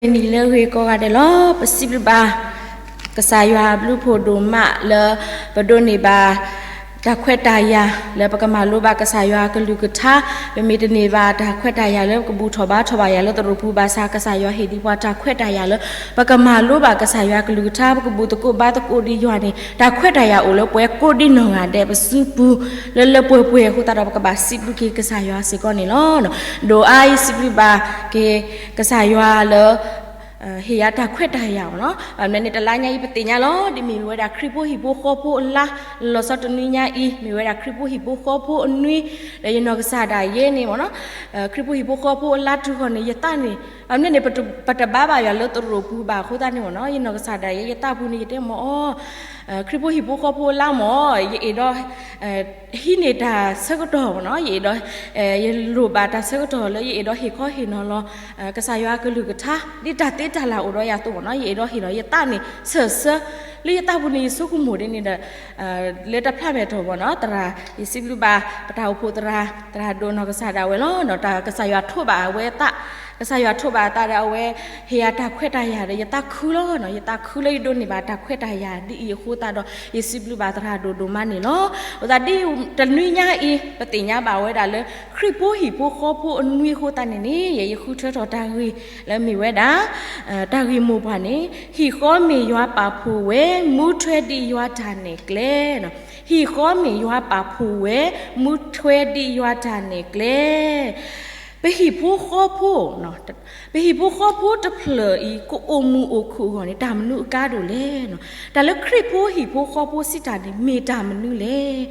နံၤလၢအဂ့ၤကိးဂၤဒဲးလီၤ. ပစံးဘျုးဘၣ် ကစၢ်ယွၤအဘျုးဖးဒိၣ်မးလၢ ပဒိးန့ၢ်ဘၣ် တၢ်ခွဲးတၢ်ယာ် လၢပကမၤလိဘၣ်ကစၢ်ယွၤအကလုၢ်ကထါ, ပမ့ၢ်တန့ၢ်ဘၣ်တၢ်ခွဲးတၢ်ယာ်လၢပကဘူၣ်ထီၣ်ဘါထီၣ်ဘၣ်ယွၤလၢသရိာ်ပူၤဘၣ်ဆၣ် ကစၢ်ယွၤဟ့ၣ်ဒံးပှၤတၢ်ခွဲးတၢ်ယာ်လၢ ပကမၤလိဘၣ်ကစၢ်ယွၤအကလုၢ်ကထါ ပကဘူၣ်သကိးဘါသကိးဒံးယွၤန့ၣ် တၢ်ခွဲးတၢ်ယာ်အိၣ်လၢပှၤကိးဒံနီၢ်ဂၤဒဲးပစုပူၤ လၢလၢပှဲၤပှဲၤအဃိသတးဒီး ပကဘၣ်စံးဘျုးက့ၤကစၢ်ယွၤစ့ၢ်ကီးန့ၣ်လီၤ. ဒိၣ်အါအံၤစံးဘျုးဘၣ်က့ၤ ကစၢ်ယွၤလၢ ဟ့ၣ်ယၤတၢ်ခွဲးတၢ်ယာ်အီၤလီၤ. ဘၣ်မနုၤန့ၣ် တလါညါအံၤ ပသ့ၣ်ညါလီၤ ဒ်မ့ၢ်ဝဲဒၣ်ခရံာ်ဖိဟံၣ်ဖိဃီဖိအလါ, လီၤဆီတနွံညါအံၤ မ့ၢ်ဝဲဒၣ်ခရံာ်ဖိဟံၣ်ဖိဃီဖိအနွံ, ဒီးယနီၢ်ကစၢ်ဒၣ်ယဲန့ၣ်မ့ၢ်နီၤ ခရံာ်ဖိဟံၣ်ဖိဃီဖိအလါတုၤဃီၤန့ၣ် ယသးန့ၣ် ဘၣ်မနုၤန့ၣ် ပတဘါဘၣ်ယွၤလၢသရိာ်ပူၤဘၣ်အဃိသတးန့ၣ်မ့ၢ်နီၤ ယနီၢ်ကစၢ်ဒၣ်ယဲ ယသးပူၤန့ၣ် ယတဲမ့ၢ်အီၤ ခရံာ်ဖိဟံၣ်ဖိဃီဖိအလါမ့ၢ် ယအဲၣ်ဒိး ဟံးန့ၢ်တၢ်ဆၢကတီၢ်မ့ၢ်နီၤ ယအဲၣ်ဒိး ယလိၣ်ဘၣ်တၢ်ဆၢကတီၢ်လၢယအဲၣ်ဒိးဟ့ၣ်ခီဟ့ၣ်နီၤလီၤ ကစၢ်ယွၤအကလုၢ်ကထါ ဒ်တၢ်သ့တၢ်လၢ်အိၣ်ဒီးယၤအသိးမ့ၢ်နီၤ ယအဲၣ်ဒိးဟ့ၣ်လီၤယသးန့ၣ် ဆၢၣ်ဆၢ လၢယသးပူၤန့ၣ် ယဆိကမိၣ်ဒ်န့ၣ်ဒီး လၢတၢ်ဖျါမဲာ်ထီၣ်မ့ၢ်နီၤ သရၣ် ယစံးဘျုးဘၣ် ပတၢ်အိၣ်ဖှိၣ်သရၣ် သရၣ်ဒိၣ်နီၢ်ကစၢ်ဒၣ်ဝဲလီၤ. တၢ်ကစၢ်ယွၤထိးဘၣ်အဝဲသး ကစၢ်ယွၤထိးဘၣ်အသးဒီးအဝဲ ဟ့ၣ်ယၤတၢ်ခွဲးတၢ်ယာ်ဒီး ယသးခုလီၤ. ယသးခုလၢယဒိးန့ၢ်ဘၣ်တၢ်ခွဲးတၢ်ယာ်ဒ်အံၤအဃိသတးဒီး ယစံးဘျုးဘၣ်သရၣ်ဒိၣ်ဒိၣ်မးန့ၣ်လီၤ. အဃိသတးဒ်တနွံညါအံၤ ပသ့ၣ်ညါဘၣ်ဝဲဒၣ်လၢ ခရံာ်ဖိဟံၣ်ဖိဃီဖိအနွံအဃိသတးန့ၣ်န့ၣ် ယဃုထၢထီၣ်တၢ်ဂ့ၢ် လၢမ့ၢ်ဝဲဒၣ် တၢ်ဂ့ၢ်မိၢ်ပှၢ်န့ၣ် ဟံၣ်ဃီမ့ၢ်ယွၤပာ်ဖှိၣ်ဝဲ မူထွဲဒ်ယွၤတၢ်နဲၣ်ကျဲ, ဟံၣ်ဃီမ့ၢ်ယွၤပာ်ဖှိၣ်ဝဲ မူထွဲဒ်ယွၤတၢ်နဲၣ်ကျဲ ပဟံၣ်ဖိဃီဖိ ပဟံၣ်ဖိဃီဖိတဖျၢၣ်အံၤ ကအိၣ်မုာ်အိၣ်ခုၣ်အဂီၢ်န့ၣ် တၢ်မနုၤအကါဒိၣ်လဲၣ်. တၢ်လၢခရံာ်ဖိဟံၣ်ဖိဃီဖိစံးတၢ်န့ၣ် မ့ၢ်တၢ်မနုၤလဲၣ်.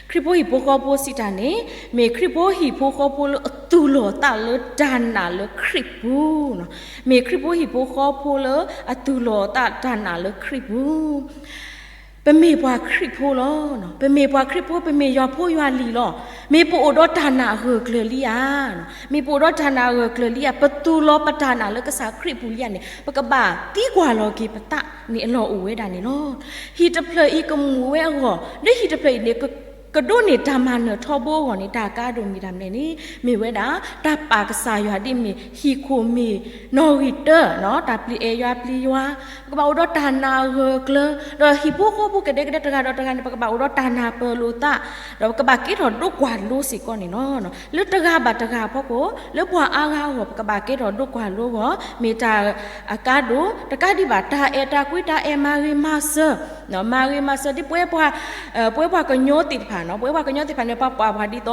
ခရံာ်ဖိဟံၣ်ဖိဃီဖိစံးတၢ်န့ၣ် မ့ၢ်ခရံာ်ဖိဟံၣ်ဖိဃီဖိလၢအသူၣ်လီၤသးလၢတၢ်နာ်လၢခရံာ်ပူၤ, မ့ၢ်ခရံာ်ဖိဟံၣ်ဖိဃီဖိလၢအသူၣ်လီၤသးတၢ်နာ်လၢခရံာ်ပူၤ ပမ့ၢ်ပှၤခရံာ်ဖိလီၤ. ပမ့ၢ်ပှၤခရံာ်ဖိ ပမ့ၢ်ယွၤဖိယွၤလံၤလီၤ. မ့ၢ်ပအိၣ်ဒီးတၢ်နာ်အဂၢၢ်ကျၢၤလံဧါ, မ့ၢ်ပအိၣ်ဒီးတၢ်နာ်အဂၢၢ်ကျၢၤလံဧါ, ပသူၣ်လီၤပတၢ်နာ်လၢကစၢ်ခရံာ်ပူၤလံဧါန့ၣ် ပကဘၣ်သံကွၢ်လီၤက့ၤပသးန့ၣ်အလီၢ်အိၣ်ဝဲဒၣ်န့ၣ်လီၤ. ဟံၣ်တဖျၢၣ်အံၤကမူၣ်ဝဲအဂီၢ် လၢဟံၣ်တဖျၢၣ်အံၤန့ၣ် ကဒိးန့ၢ်တၢ်မၤနၢၤထီဘိအဂီၢ်န့ၣ် တၢ်ကါဒိၣ်မ့ၢ်တၢ်မနုၤလဲၣ်န့ၣ် မ့ၢ်ဝဲဒၣ် တၢ်ပာ်ကစၢ်ယွၤဒ်မ့ၢ်ဟံၣ်ခိၣ်မ့ၢ် နီၣ်ဂံၢ်တၢ တၢ်ပျံၤအဲၣ်ယွၤပျံၤယွၤ, ပကဘၣ်အိၣ်ဒီးတၢ်နာ်အဂၢၢ်အကျၢၤ, ဒီးဟံၣ်ဖိဃီဖိကဒဲကဒဲတဂၤဒီးတဂၤန့ၣ် ပကဘၣ်အိၣ်ဒီးတၢ်နၢ်ပၢၢ်လိာ်သး, ဒီးပကဘၣ်ကဲထီၣ်ဒိကွၢ်လိစ့ၢ်ကီးန့ၣ်လီၤ. လၢတဂၤဘၣ်တဂၤအဖီခိၣ် လၢပှၤအါဂၤအဂီၢ် ပကဘၣ်ကဲထီၣ်ဒိကွၢ်လိအဂီၢ် မ့ၢ်တၢ်အကါဒိၣ်, တကးဒံးဘၣ် တၢ်အဲၣ်တၢ်ကွံ တၢ်အဲၣ်မၤဂ့ၤမၤစၢၤ မၤဂ့ၤမၤစၢၤဒ်ပဝဲပှၤ ပဝဲပှၤကညီသ့ၣ်တဖၣ်နီၤ, ပဝဲပှၤကညီသ့ၣ်တဖၣ်န့ၣ် ပှၤပာ်ပှၤဒ်သိး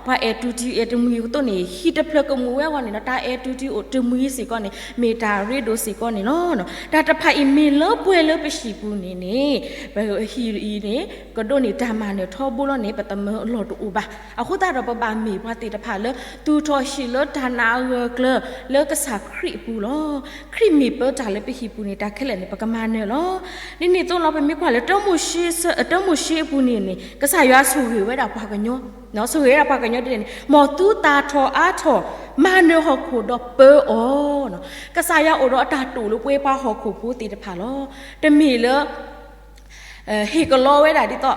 ပှၤအဲၣ်တူၢ်တံၢ်အဲၣ်တမှံၤအသိးန့ၣ် ဟံၣ်တဖျၢၣ်ကမူၣ်ဝဲအဂီၢ်န့ၣ်ဒီး တၢ်အဲၣ်တူၢ်တံၢ်အိၣ်တမှံၤစ့ၢ်ကီးန့ၣ် မ့ၢ်တၢ်ရ့ဒိၣ်စ့ၢ်ကီးန့ၣ်လီၤ. တၢ်တဖၣ်အံၤမ့ၢ်လၢပှဲၤလၢပဟံၣ်ပူၤန့ၣ်န့ၣ် ပဟံၣ်အံၤန့ၣ် ကဒိးန့ၢ်တၢ်မၤနၢၤထီဘိလီၤန့ၣ် ပသမၢအလီၢ်တအိၣ်ဘၣ်. အဃိသတးဒီး ပဘၣ်မ့ၢ်ပှၤသ့ၣ်တဖၣ်လၢ သူၣ်ထီၣ်ဟံၣ်လၢတၢ်နာ်အဂၢၢ်အကျၢၤ လၢကစၢ်ခရံာ်အပူၤလီၤ. ခရံာ်မ့ၢ်ပၢတၢ်လၢပဟံၣ်ပူၤန့ၣ် တၢ်ခဲလၢာ်န့ၣ် ပကမၤနၢၤလီၤ. ဒ်န့ၣ်အသိးလီၤ ပမ့ၢ်ကွၢ်လၢ တၢမိၤၡ့အပူၤန့ၣ်န့ၣ် ကစၢ်ယွၤဆိၣ်ဂ့ၤဝဲဒၣ်ပှၤကညီ, ဆိၣ်ဂ့ၤဝဲဒၣ်ပှၤကညီဒ်လဲၣ်န့ၣ် မ်သုသၣ်ထီၣ်အါထီၣ် မၤနၢၤဟီၣ်ခိၣ်ဒီးပၢအီၤ. ကစၢ်ယွၤအိၣ်ဒီးအတၢ်တိာ်လၢပဝဲပှၤဟီၣ်ခိၣ်ဖိသ့ၣ်တဖၣ်လီၤ. တမ့ၢ်လၢ ဟ့ၣ်ကလီဝဲဒၣ်ဒ်သိး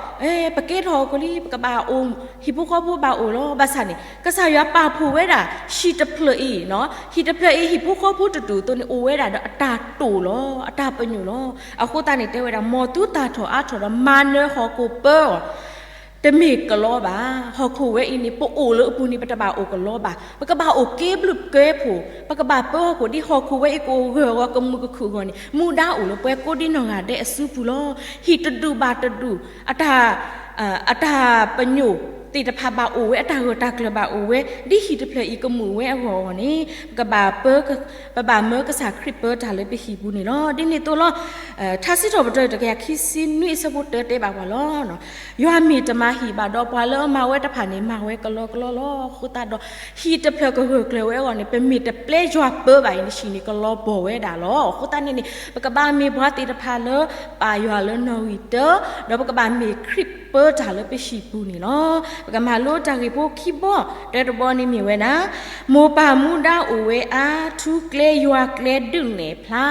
ပကဲထီၣ်ဟီၣ်ခိၣ်လံ ပကဘၣ်အိၣ် ဟံၣ်ဖိဃီဖိဘၣ်အိၣ်လီၤ. ဘၣ်ဆၣ်န့ၣ် ကစၢ်ယွၤပာ်ဖှိၣ်ဝဲဒၣ် ဟံၣ်တဖျၢၣ်အံၤ, ဟံၣ်တဖျၢၣ်အံၤ ဟံၣ်ဖိဃီဖိတဒူၣ်အသိးန့ၣ် အိၣ်ဝဲဒၣ်ဒီးအတၢ်တိာ်လီၤ, အတၢ်ပညိၣ်လီၤ. အဃိသတးန့ၣ် တဲဝဲဒၣ် မ်သုသၣ်ထီၣ်အါထီၣ်ဒီးမၤနၢၤဟီၣ်ခိၣ်ပၢအီၤ တမ့ၢ်ကလီဘၣ်. ဟီၣ်ခိၣ်ဝဲအံၤန့ၣ် ပအိၣ်လၢအပူၤန့ၣ် ပတဘၣ်အိၣ်ကလီဘၣ်. ပကဘၣ်အိၣ်ကဲဘျုးကဲဖှိၣ်, ပကဘၣ်ပၢဟီၣ်ခိၣ် ဒ်ဟီၣ်ခိၣ်ဝဲအံၤကအိၣ်ဂၢၢ်ဂီၤကမုာ်ကခုၣ်အဂီၢ်န့ၣ် မူဒါအိၣ်လၢပှၤကိးဒံနီၢ်ဂၤဒဲးအစုပူၤလီၤ. ဟံၣ်တဒူၣ်ဘၣ်တဒူၣ် အတၢ် အတၢ်ပညိၣ်သ့ၣ်တဖၣ်ဘၣ်အိၣ်ဝဲ, အတၢ်ဂၢၢ်တၢ်ကျၢၤဘၣ်အိၣ်ဝဲ, ဒ်ဟံၣ်တဖျၢၣ်အံၤကမူၣ်ဝဲအဂီၢ်အဂီၢ်န့ၣ် ပကဘၣ်ပၢ ပဘၣ်မၢကစၢ်ခရံာ်ပၢတၢ်လၢပဟံၣ်ပူၤန့ၣ်လီၤ. ဒ်န့ၣ်အသိးလီၤ. ထါစံးထီၣ်ပတြၢၤ တကယၤခံဆံနွံအဆၢဖိတၢတဲဘၣ်ပှၤလီၤ. ယွၤမ့ၢ်တမၤဟံၣ်ဘၣ်ဒီး ပှၤလၢအမၤဝဲတဖၣ်န့ၣ် မၤဝဲကလီကလီလီၤ. အဃိသတးဒီး ဟံၣ်တဖျၢၣ်ကဂၢၢ်ကျၢၤဝဲအဂီၢ်န့ၣ် ပမ့ၢ်တပျဲယွၤပၢဘၣ်အံၤန့ၣ် ဟံၣ်န့ၣ်ကလီဘၣ်ဝဲဒၣ်လီၤ. အဃိသတးန့ၣ်န့ၣ် ပကဘၣ်မ့ၢ်ပှၤသ့ၣ်တဖၣ်လၢ ပာ်ယွၤလၢနီၣ်ဂံၢ်တၢ, ဒီးပကဘၣ်မ့ၢ်ခရံာ်ပၢတၢ်လၢပဟံၣ်ပူၤန့ၣ်လီၤ. ပကမၤလိတၢ်ဂ့ၢ်ဖိခံဘီ တၢတဘီန့ၣ်မ့ၢ်ဝဲဒၣ် မိၢ်ပၢ်မူဒါအိၣ်ဝဲအါ ထူကျဲယွၤကျဲဒုးနဲၣ်ဖျါ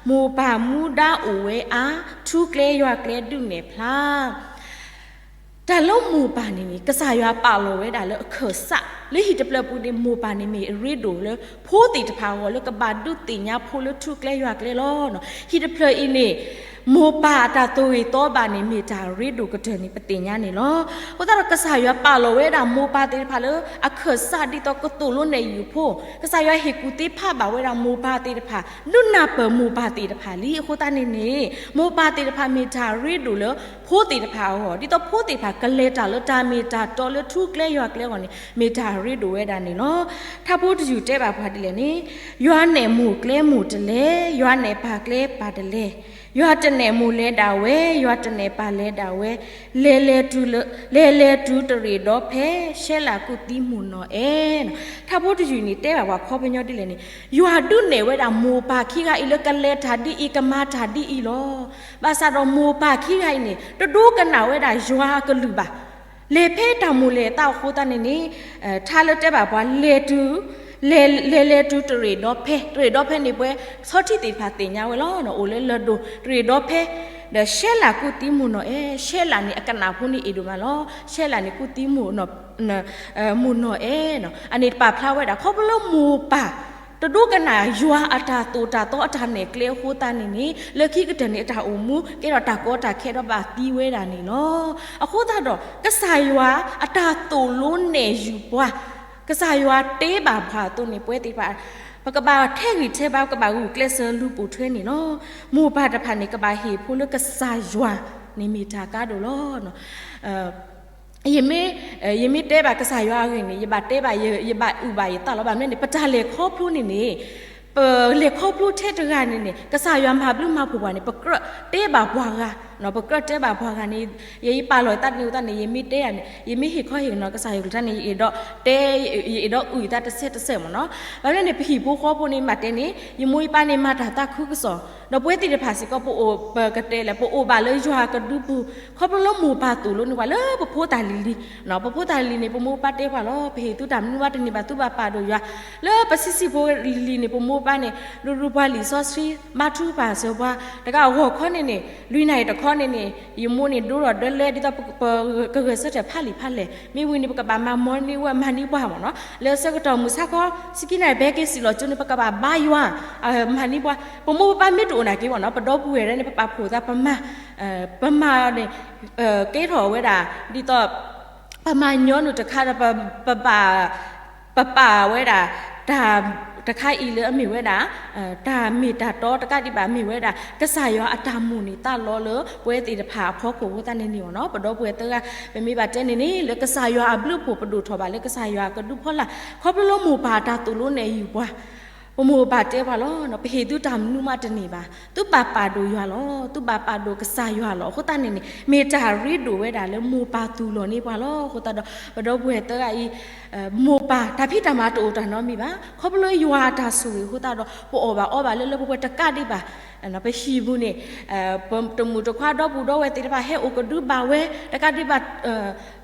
မိၢ်ပၢ်မူဒါအိၣ်ဝဲအါ ထူကျဲယွၤကျဲဒုးနဲၣ်ဖျါ. တၢ်လၢမိၢ်ပၢ်န့ၣ်န့ၣ် ကစၢ်ယွၤပာ်လီၤဝဲဒၣ်လၢအခၢၣ်စး လၢဟံၣ်တဖျၢၣ်အပူၤန့ၣ် မိၢ်ပၢ်န့ၣ်မ့ၢ်အရ့ဒိၣ်လၢဖိသ့ၣ်တဖၣ်အဂီၢ် လၢကဘၣ်ဒုးသ့ၣ်ညါဖိလၢထူကျဲယွၤကျဲလီၤ. ဟံၣ်တဖျၢၣ်အံၤန့ၣ် မိၢ်ပၢ်အတၢ်သိၣ်ဂ့ၤသီဘၣ်န့ၣ် မ့ၢ်တၢ်ရ့ဒိၣ်ကတၢၢ်န့ၣ် ပသ့ၣ်ညါန့ၣ်လီၤ. အဃိသတးဒီး ကစၢ်ယွၤပာ်လီၤဝဲဒၣ်မိၢ်ပၢ်သ့ၣ်တဖၣ်လၢ အခၢၣ်စးဒ်သိးကသိၣ်လိနဲၣ်ယုၢ်ဖိ, ကစၢ်ယွၤဟ့ၣ်ကူၣ်သ့ဖးဘၣ်ဝဲဒၣ်မိၢ်ပၢ်သ့ၣ်တဖၣ် ဒုးနၢ်ပၢၢ်မိၢ်ပၢ်သ့ၣ်တဖၣ်လံ. အဃိသတးန့ၣ်န့ၣ် မိၢ်ပၢ်သ့ၣ်တဖၣ်မ့ၢ်တၢ်ရ့ဒိၣ်လၢဖိသ့ၣ်တဖၣ်အဂီၢ် ဒ်သိးဖိသ့ၣ်တဖၣ်ကလဲၤတၢ်လၢတၢ်မ့ၢ်တၢ်တီလၢထူကျဲယွၤကျဲအဂီၢ်န့ၣ် မ့ၢ်တၢ်ရ့ဒိၣ်ဝဲဒၣ်န့ၣ်လီၤ. ထါဖိတယုၢ်တဲဘၣ်ပှၤဒ်လဲၣ်န့ၣ်, ယွၤနဲၣ်မိၢ်ကျဲမိၢ်တလဲ, ယွၤနဲၣ်ပၢ်ကျဲပၢ်တလဲ, ယွၤတနဲၣ်မိၢ်လဲၤဒၣ်ဝဲ, ယွၤတနဲၣ်ပၢ်လဲၤဒၣ်ဝဲ, လဲၤလဲၤတုၤလၢ, လဲၤလဲၤတုၤတရ့ၣ်ဒီဖဲ, ရှဲလၢ်ကူၣ်သံမိၢ်နီၢ်အဲၣ်. ထါဖိတယုၢ်န့ၣ်တဲဘၣ်ပှၤခီပညီဒ်လဲၣ်န့ၣ်, ယွၤဒုးနဲၣ်ဝဲဒၣ်မိၢ်ပၢ်ခံဂၤအံၤလၢကလဲၤတၢ်ဒ်အံၤ ကမၤတၢ်ဒ်အံၤလီၤ. ဘၣ်ဆၣ်ဒီးမိၢ်ပၢ်ခံဂၤအံၤန့ၣ် တဒိကနၣ်ဝဲဒၣ်ယွၤအကလုၢ်ဘၣ်. လဲၤဖဲတၢ်မိၣ်လဲၤသးအဃိသတးန့ၣ်န့ၣ်, ထါလၢတဲဘၣ်ပှၤလဲၤတုၤ, လဲၤလဲၤတုၤတရ့ၣ်ဒီဖဲ, တရ့ၣ်ဒီဖဲန့ၣ်ပှဲၤဆီထံၣ်သ့ၣ်တဖၣ်သ့ၣ်ညါဝဲလီၤ. အိၣ်လၢလၢၢ်ဒိၣ်တရ့ၣ်ဒီဖဲ, ဒီးရှဲလၢ်ကူၣ်သံမိၢ်နီၢ်အဲၣ်, ရှဲလၢ်န့ၣ်အကနၣ်ဖိန့ၣ်အ့ၣ်ဒိၣ်မးလီၤ. ရှဲလၢ်န့ၣ်ကူၣ်သံမိၢ်နီၢ်အဲၣ်, အန့ၣ်တပာ်ဖျါဝဲဒၣ် ခီဖျိလၢမိၢ်ပၢ် တဒိကနၣ်ယွၤအတၢ်သိၣ်တၢ်သီအတၢ်နဲၣ်ကျဲအဃိသတးန့ၣ်န့ၣ်, လၢခံကတၢၢ်န့ၣ်အတၢ်အိၣ်မူ ကဲထီၣ်တၢ်ကီတၢ်ခဲဒီးဘၣ်သံဝဲဒၣ်န့ၣ်လီၤ. အဃိသတးဒီး ကစၢ်ယွၤအတၢ်သိၣ်လိနဲၣ်ယုၢ်ပှၤ, ကစၢ်ယွၤတ့ဘၣ်ပှၤအသိးန့ၣ် ပဝဲသ့ၣ်တဖၣ် ပကဘၣ်ထဲးဂံၢ်ထဲးဘါ ပကဘၣ်ဂုာ်ကျဲးစၢးလူၤပိာ်ထွဲန့ၣ်လီၤ. မိၢ်ပၢ်တဖၣ်န့ၣ် ကဘၣ်ဟ့ၣ်ဖိလၢကစၢ်ယွၤန့ၣ်မ့ၢ်တၢ်ကါဒိၣ်လီၤ. ယမ့ၢ်တဲဘၣ်ကစၢ်ယွၤအဂ့ၢ်န့ၣ် ယဘၣ်တဲဘၣ် ယဘၣ်အုၣ်ဘၣ်ယသးလီၤ. ဘၣ်မနုၤန့ၣ် ပတၢ်လဲၤခီဖျိန့ၣ်န့ၣ်, ပလဲၤခီဖျိထဲတဂၤန့ၣ်န့ၣ် ကစၢ်ယွၤမၤဘျုးမၤဖှိၣ်ပှၤန့ၣ် ပကြၢးတဲဘၣ်ပှၤဂၤ, ပကြၢးတဲဘၣ်ပှၤဂၤန့ၣ်, ယပာ်လီၤသးတန့ၢ်အသးန့ၣ် ယမ့ၢ်တဲယၤန့ၣ် ယမ့ၢ်ဟ့ၣ်ခီဟ့ၣ်နီၤကစၢ်ယွၤကလုၢ်တၢ်န့ၣ် ယအဲၣ်ဒိးတဲ, ယအဲၣ်ဒိးအုၣ်ယသးတစဲးတစဲးမ့ၢ်နီၤ. ဘၣ်မနုၤန့ၣ် ပဟံၣ်ဖိဃီဖိန့ၣ် မ့ၢ်တဲန့ၣ် ယမိၢ်ယပၢ်န့ၣ် မၤတၢ်သးခုကစီၣ်, ဒီးပဝဲသ့ၣ်တဖၣ်စ့ၢ်ကီး ပအိၣ်ပကတဲလဲၣ် ပအိၣ်ဘၣ်လၢယွၤကဒုပူၤ ခီဖျိလၢမိၢ်ပၢ်သိၣ်လိန့ၢ်ပှၤလၢပဖိသၣ်လံၤလံၤ, ပဖိသၣ်လံၤလံၤန့ၣ် ပမိၢ်ပၢ်တဲပှၤလီၤ ပဟ့ၣ်သုတၢ်မနုၤမးတန့ၢ်ဘၣ် သုဘၣ်ပာ်ဒိၣ်ယွၤ, လၢပဆံးဆံးဖိလံၤလံၤန့ၣ် ပမိၢ်ပၢ်န့ၣ် ဒိးဒိးပှၤလံာ်စီဆှံ ဘါထုကဖၣ်စၢၤပှၤ, တကးအဂီၢ်ခီန့ၣ်န့ၣ် လွံၢ်နၣ်ရံၣ်တခီန့ၣ်န့ၣ် ယမိၢ်န့ၣ်ဒိဒီးဒၢလဲ ဒ်သိးပကဂဲၤဆၢထၢၣ်ဖးလံာ်ဖးလဲၢ်, မ့ၢ်ဝံၤန့ၣ် ပကဘၣ်မၤ morning walk မၤန့ၢ်ပှၤမ့ၢ်နီၤ, လၢဆၢကတီၢ်မုၢ်ဆါခီ ဆံခံနၣ်ရံၣ် ဘဲက့ၤစံၣ်လီၤကၠိန့ၣ် ပကဘၣ်ဘါယွၤ, မၤန့ၢ်ပှၤ, ပမိၢ်ပပၢ်မ့ၢ်တအိၣ်နာ်က့မ့ၢ်နီၤ ပဒီပုၢ်ဝဲၢ်ဒၣ်န့ၣ် ပပာ်ဖှိၣ်သး ပမၤ, ပမၤန့ၣ် ကဲထီၣ်ဝဲဒၣ် ဒ်သိး ပမၤညီနုၢ်တခါဒီး ပဘၣ် ပပာ်ဝဲဒၣ် တၢ်တခါအံၤလၢအမ့ၢ်ဝဲဒၣ် တၢ်မ့ၢ်တၢ်တီတကးဒံးဘၣ် မ့ၢ်ဝဲဒၣ် ကစၢ်ယွၤအတၢ်မိၣ်န့ၢ်သးလီလၢ ပဝဲသ့ၣ်တဖၣ်အဖီခိၣ်အဃိသတးန့ၣ်န့ၣ်မ့ၢ်နီၤ ပဒီပုၢ်ဝဲၢ်သၢဂၤ ပမ့ၢ်ဘၣ်တဲန့ၣ်န့ၣ် လၢကစၢ်ယွၤအဘျုးအဖှိၣ် ပဒိၣ်ထီၣ်ဘၣ်လၢကစၢ်ယွၤအကဒုဖီလာ် ခီဖျိလၢမိၢ်ပၢ်တၢ်သိၣ်လိနဲၣ်ယုၢ်ပှၤ ပမိၢ်ပၢ်တဲပှၤလီၤ ပဟ့ၣ်သုတၢ်မနုၤမးတန့ၢ်ဘၣ် သုဘၣ်ပာ်ဒိၣ်ယွၤလီၤ သုဘၣ်ပာ်ဒိၣ်ကစၢ်ယွၤလီၤ အဃိသတးန့ၣ်န့ၣ် မ့ၢ်တၢ်ရ့ဒိၣ်ဝဲဒၣ်လၢမိၢ်ပၢ်သူၣ်လီၤန့ၢ်ပှၤလီၤ အဃိသတးဒီး ပဒီပုၢ်ဝဲၢ်သၢဂၤအံၤ မိၢ်ပၢ်တၢ်ဖံးတၢ်မၤတအိၣ်တၢ်နီတမံၤဘၣ် ခီဖျိလၢယွၤအတၢ်ဆိၣ်ဂ့ၤအဃိသတးဒီး ပအီၣ်ဘၣ်အီဘၣ်လၢလၢပှဲၤပှဲၤတကးဒံးဘၣ် ပဟံၣ်ပူၤန့ၣ် ပတမုၢ်တခွါဒီပုၢ်ဒီဝဲၢ်သ့ၣ်တဖၣ် ဟဲအိၣ်ကဒုဘၣ်ဝဲ တကးဒံးဘၣ်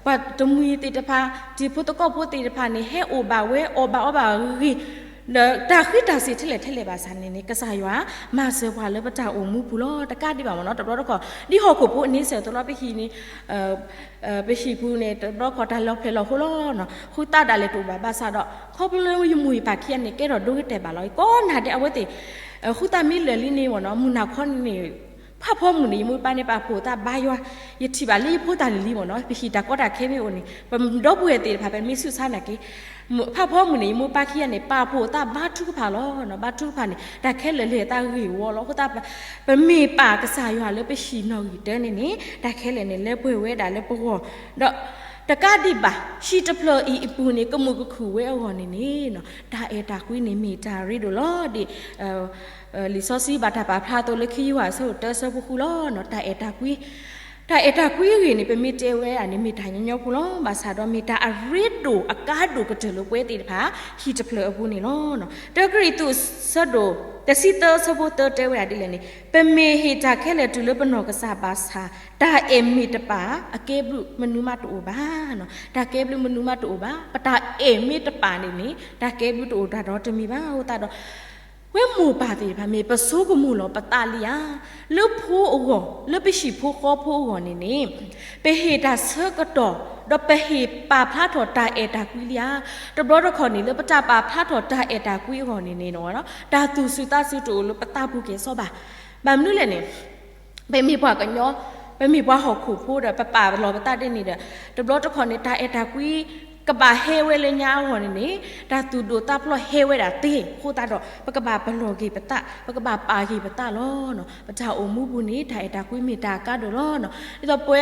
ပှၤတမှံၤသ့ၣ်တဖၣ် တံၤဖိသကိးဖိသ့ၣ်တဖၣ်န့ၣ် ဟဲအိၣ်ဘၣ်ဝဲ အီၣ်ဘၣ်အီဘၣ်ဂ့ၤဂ့ၤ ဒီးတၢ်ဃံတၢ်စ့ၤထဲလဲၣ်ထဲလဲၣ်ဘၣ်ဆၣ်န့ၣ်န့ၣ် ကစၢ်ယွၤမၤစၢၤပှၤလၢပတၢ်အိၣ်မူပူၤလီၤ တကးဒံးဘၣ်မ့ၢ်နီၤ တဘျီတခီၣ် ဒ်ဟီၣ်ခိၣ်ဖိအန့ဆၢၣ်အသိးလီၤ ပဟံၣ်န့ၣ် ပဟံၣ်ပူၤန့ၣ် တဘျီတခီၣ်တၢ်လီၤဖျဲၣ်လီၤဟိလီၤ ဃုသးဒၣ်လဲာ်တအိၣ်ဘၣ်ဘၣ်ဆၣ်ဒီး ခီဖျိလၢယမိၢ်ယပၢ်ခံဂၤန့ၣ် ကဲထီၣ်ဒိဂ့ၤတဲာ်ဘၣ်လီၤ ကိးနၤဒဲးအဝဲသ့ၣ် ဃုသးမ့ၢ်လၢာ်လံန့ၣ်မ့ၢ်နီၤ မုၢ်နၤခီန့ၣ် ဖးဖီမုၢ်န့ၣ် ယမိၢ်ပၢ်န့ၣ် ပာ်ဖှိၣ်သးဘါယွၤ ယထံၣ်ဘၣ်လၢယဖိသၣ်လံၤလံၤမ့ၢ်နီၤ ပဟံၣ်တၢ်ကီတၢ်ခဲမ့ၢ်အိၣ်န့ၣ် ပဒီပုၢ်ဝဲၢ်သ့ၣ်တဖၣ် ပမ့ၢ်ဆူးဆါနာ်က့ ဖးဖီမုၢ်န့ၣ် ယမိၢ်ပၢ်ခံဂၤန့ၣ် ပာ်ဖှိၣ်သးဘါထုကဖၣ်လီၤ ဘါထုကဖၣ်န့ၣ် တၢ်ခဲလၢာ်လဲၤသးဂ့ၢ်ဝီလီၤ အဃိသတး ပမ့ၢ်ပာ်ကစၢ်ယွၤလၢပဟံၣ်နီၣ်ဂံၢ်တၢန့ၣ်န့ၣ် တၢ်ခဲလၢာ်န့ၣ် လဲၤပှဲၤဝဲဒၣ်လၢပဂီၢ် ဒီး တကးဒံးဘၣ် ဟံၣ်တဖျၢၣ်အံၤအပူၤန့ၣ် ကမုာ်ကခုၣ်ဝဲအဂီၢ်န့ၣ်န့ၣ် တၢ်အဲၣ်တၢ်ကွံန့ၣ်မ့ၢ်တၢ်ရ့ဒိၣ်လီၤ ဒ် လံာ်စီဆှံဘၣ်တၢ်ပာ်ဖျါအသိးလၢခံယိၤဟၣ်အဆၢဒိၣ်တၢအဆၢဖိဃုလီၤ တၢ်အဲၣ်တၢ်ကွံ တၢ်အဲၣ်တၢ်ကွံအဂ့ၢ်န့ၣ် ပမ့ၢ်တဲဝဲဒၣ်န့ၣ် မ့ၢ်တၢ်ညီညီဖိလီၤ ဘၣ်ဆၣ်ဒီးမ့ၢ်တၢ်အရ့ဒိၣ်အကါဒိၣ်ကတၢၢ်လၢပဝဲသ့ၣ်တဖၣ် ဟံၣ်တဖျၢၣ်အပူၤန့ၣ်လီၤ တၢကရံၣ်သူးအဆၢဒိၣ် တဆံသၢအဆၢဖိသၢတဲဝဲဒၣ်ဒ်လဲၣ်န့ၣ် ပမ့ၢ်ဟ့ၣ်တၢ်ခဲလၢာ်တုၤလၢပနီၢ်ကစၢ်ဘၣ်ဆၣ် တၢ်အဲၣ်မ့ၢ်တပာ် အကဲဘျုးမနုၤမးတအိၣ်ဘၣ် တၢ်ကဲဘျုးမနုၤမးတအိၣ်ဘၣ် ပတၢ်အဲၣ်မ့ၢ်တပာ်န့ၣ်န့ၣ် တၢ်ကဲဘျုးတအိၣ်တၢ်နီတမံၤဘၣ် အဃိသတးဒီး ပဝဲမိၢ်ပၢ်သ့ၣ်တဖၣ် မ့ၢ်ပဆိကမိၣ်လီၤပသးလံဧါ, လၢဖိအဂီၢ်, လၢပဟံၣ်ဖိဃီဖိအဂီၢ်န့ၣ်န့ၣ်, ပဟ့ၣ်တၢ်ဆၢကတီၢ်, ဒီးပဟ့ၣ်ပာ်ဖျါထီၣ်တၢ်အဲၣ်တၢ်ကွံလံဧါ. တဘျီတခီၣ်န့ၣ် လၢပတၢ်ပာ်ဖျါထီၣ်တၢ်အဲၣ်တၢ်ကွံအဂီၢ်န့ၣ်န့ၣ်, တၢ်သူၣ်စူၤသးစူၤတအိၣ်လၢပသးပူၤက့ၤစီဘၣ်. ဘၣ်မနုၤလဲၣ်န့ၣ် ပမ့ၢ်ပှၤကညီ, ပမ့ၢ်ပှၤဟီၣ်ခိၣ်ဖိဒီး ပပာ်လီၤပသးဒ်န့ၣ်ဒီး, တဘျီတခီၣ်န့ၣ် တၢ်အဲၣ်တၢ်ကွံ ကဘၣ်ဟဲဝဲလၢညါအဂီၢ်န့ၣ်န့ၣ်, တၢ်သူၣ်ဒိၣ်သးဖျိးဟဲဝဲဒၣ်သ့အဃိသတးဒီး ပကဘၣ်ပလီၢ်က့ၤပသး, ပကဘၣ်ပာ်က့ၤပသးလီၤ. ပတၢ်အိၣ်မူပူၤန့ၣ် တၢ်အဲၣ်တၢ်ကွံမ့ၢ်တၢ်အကါဒိၣ်လီၤ. ဒ်သိးပဝဲ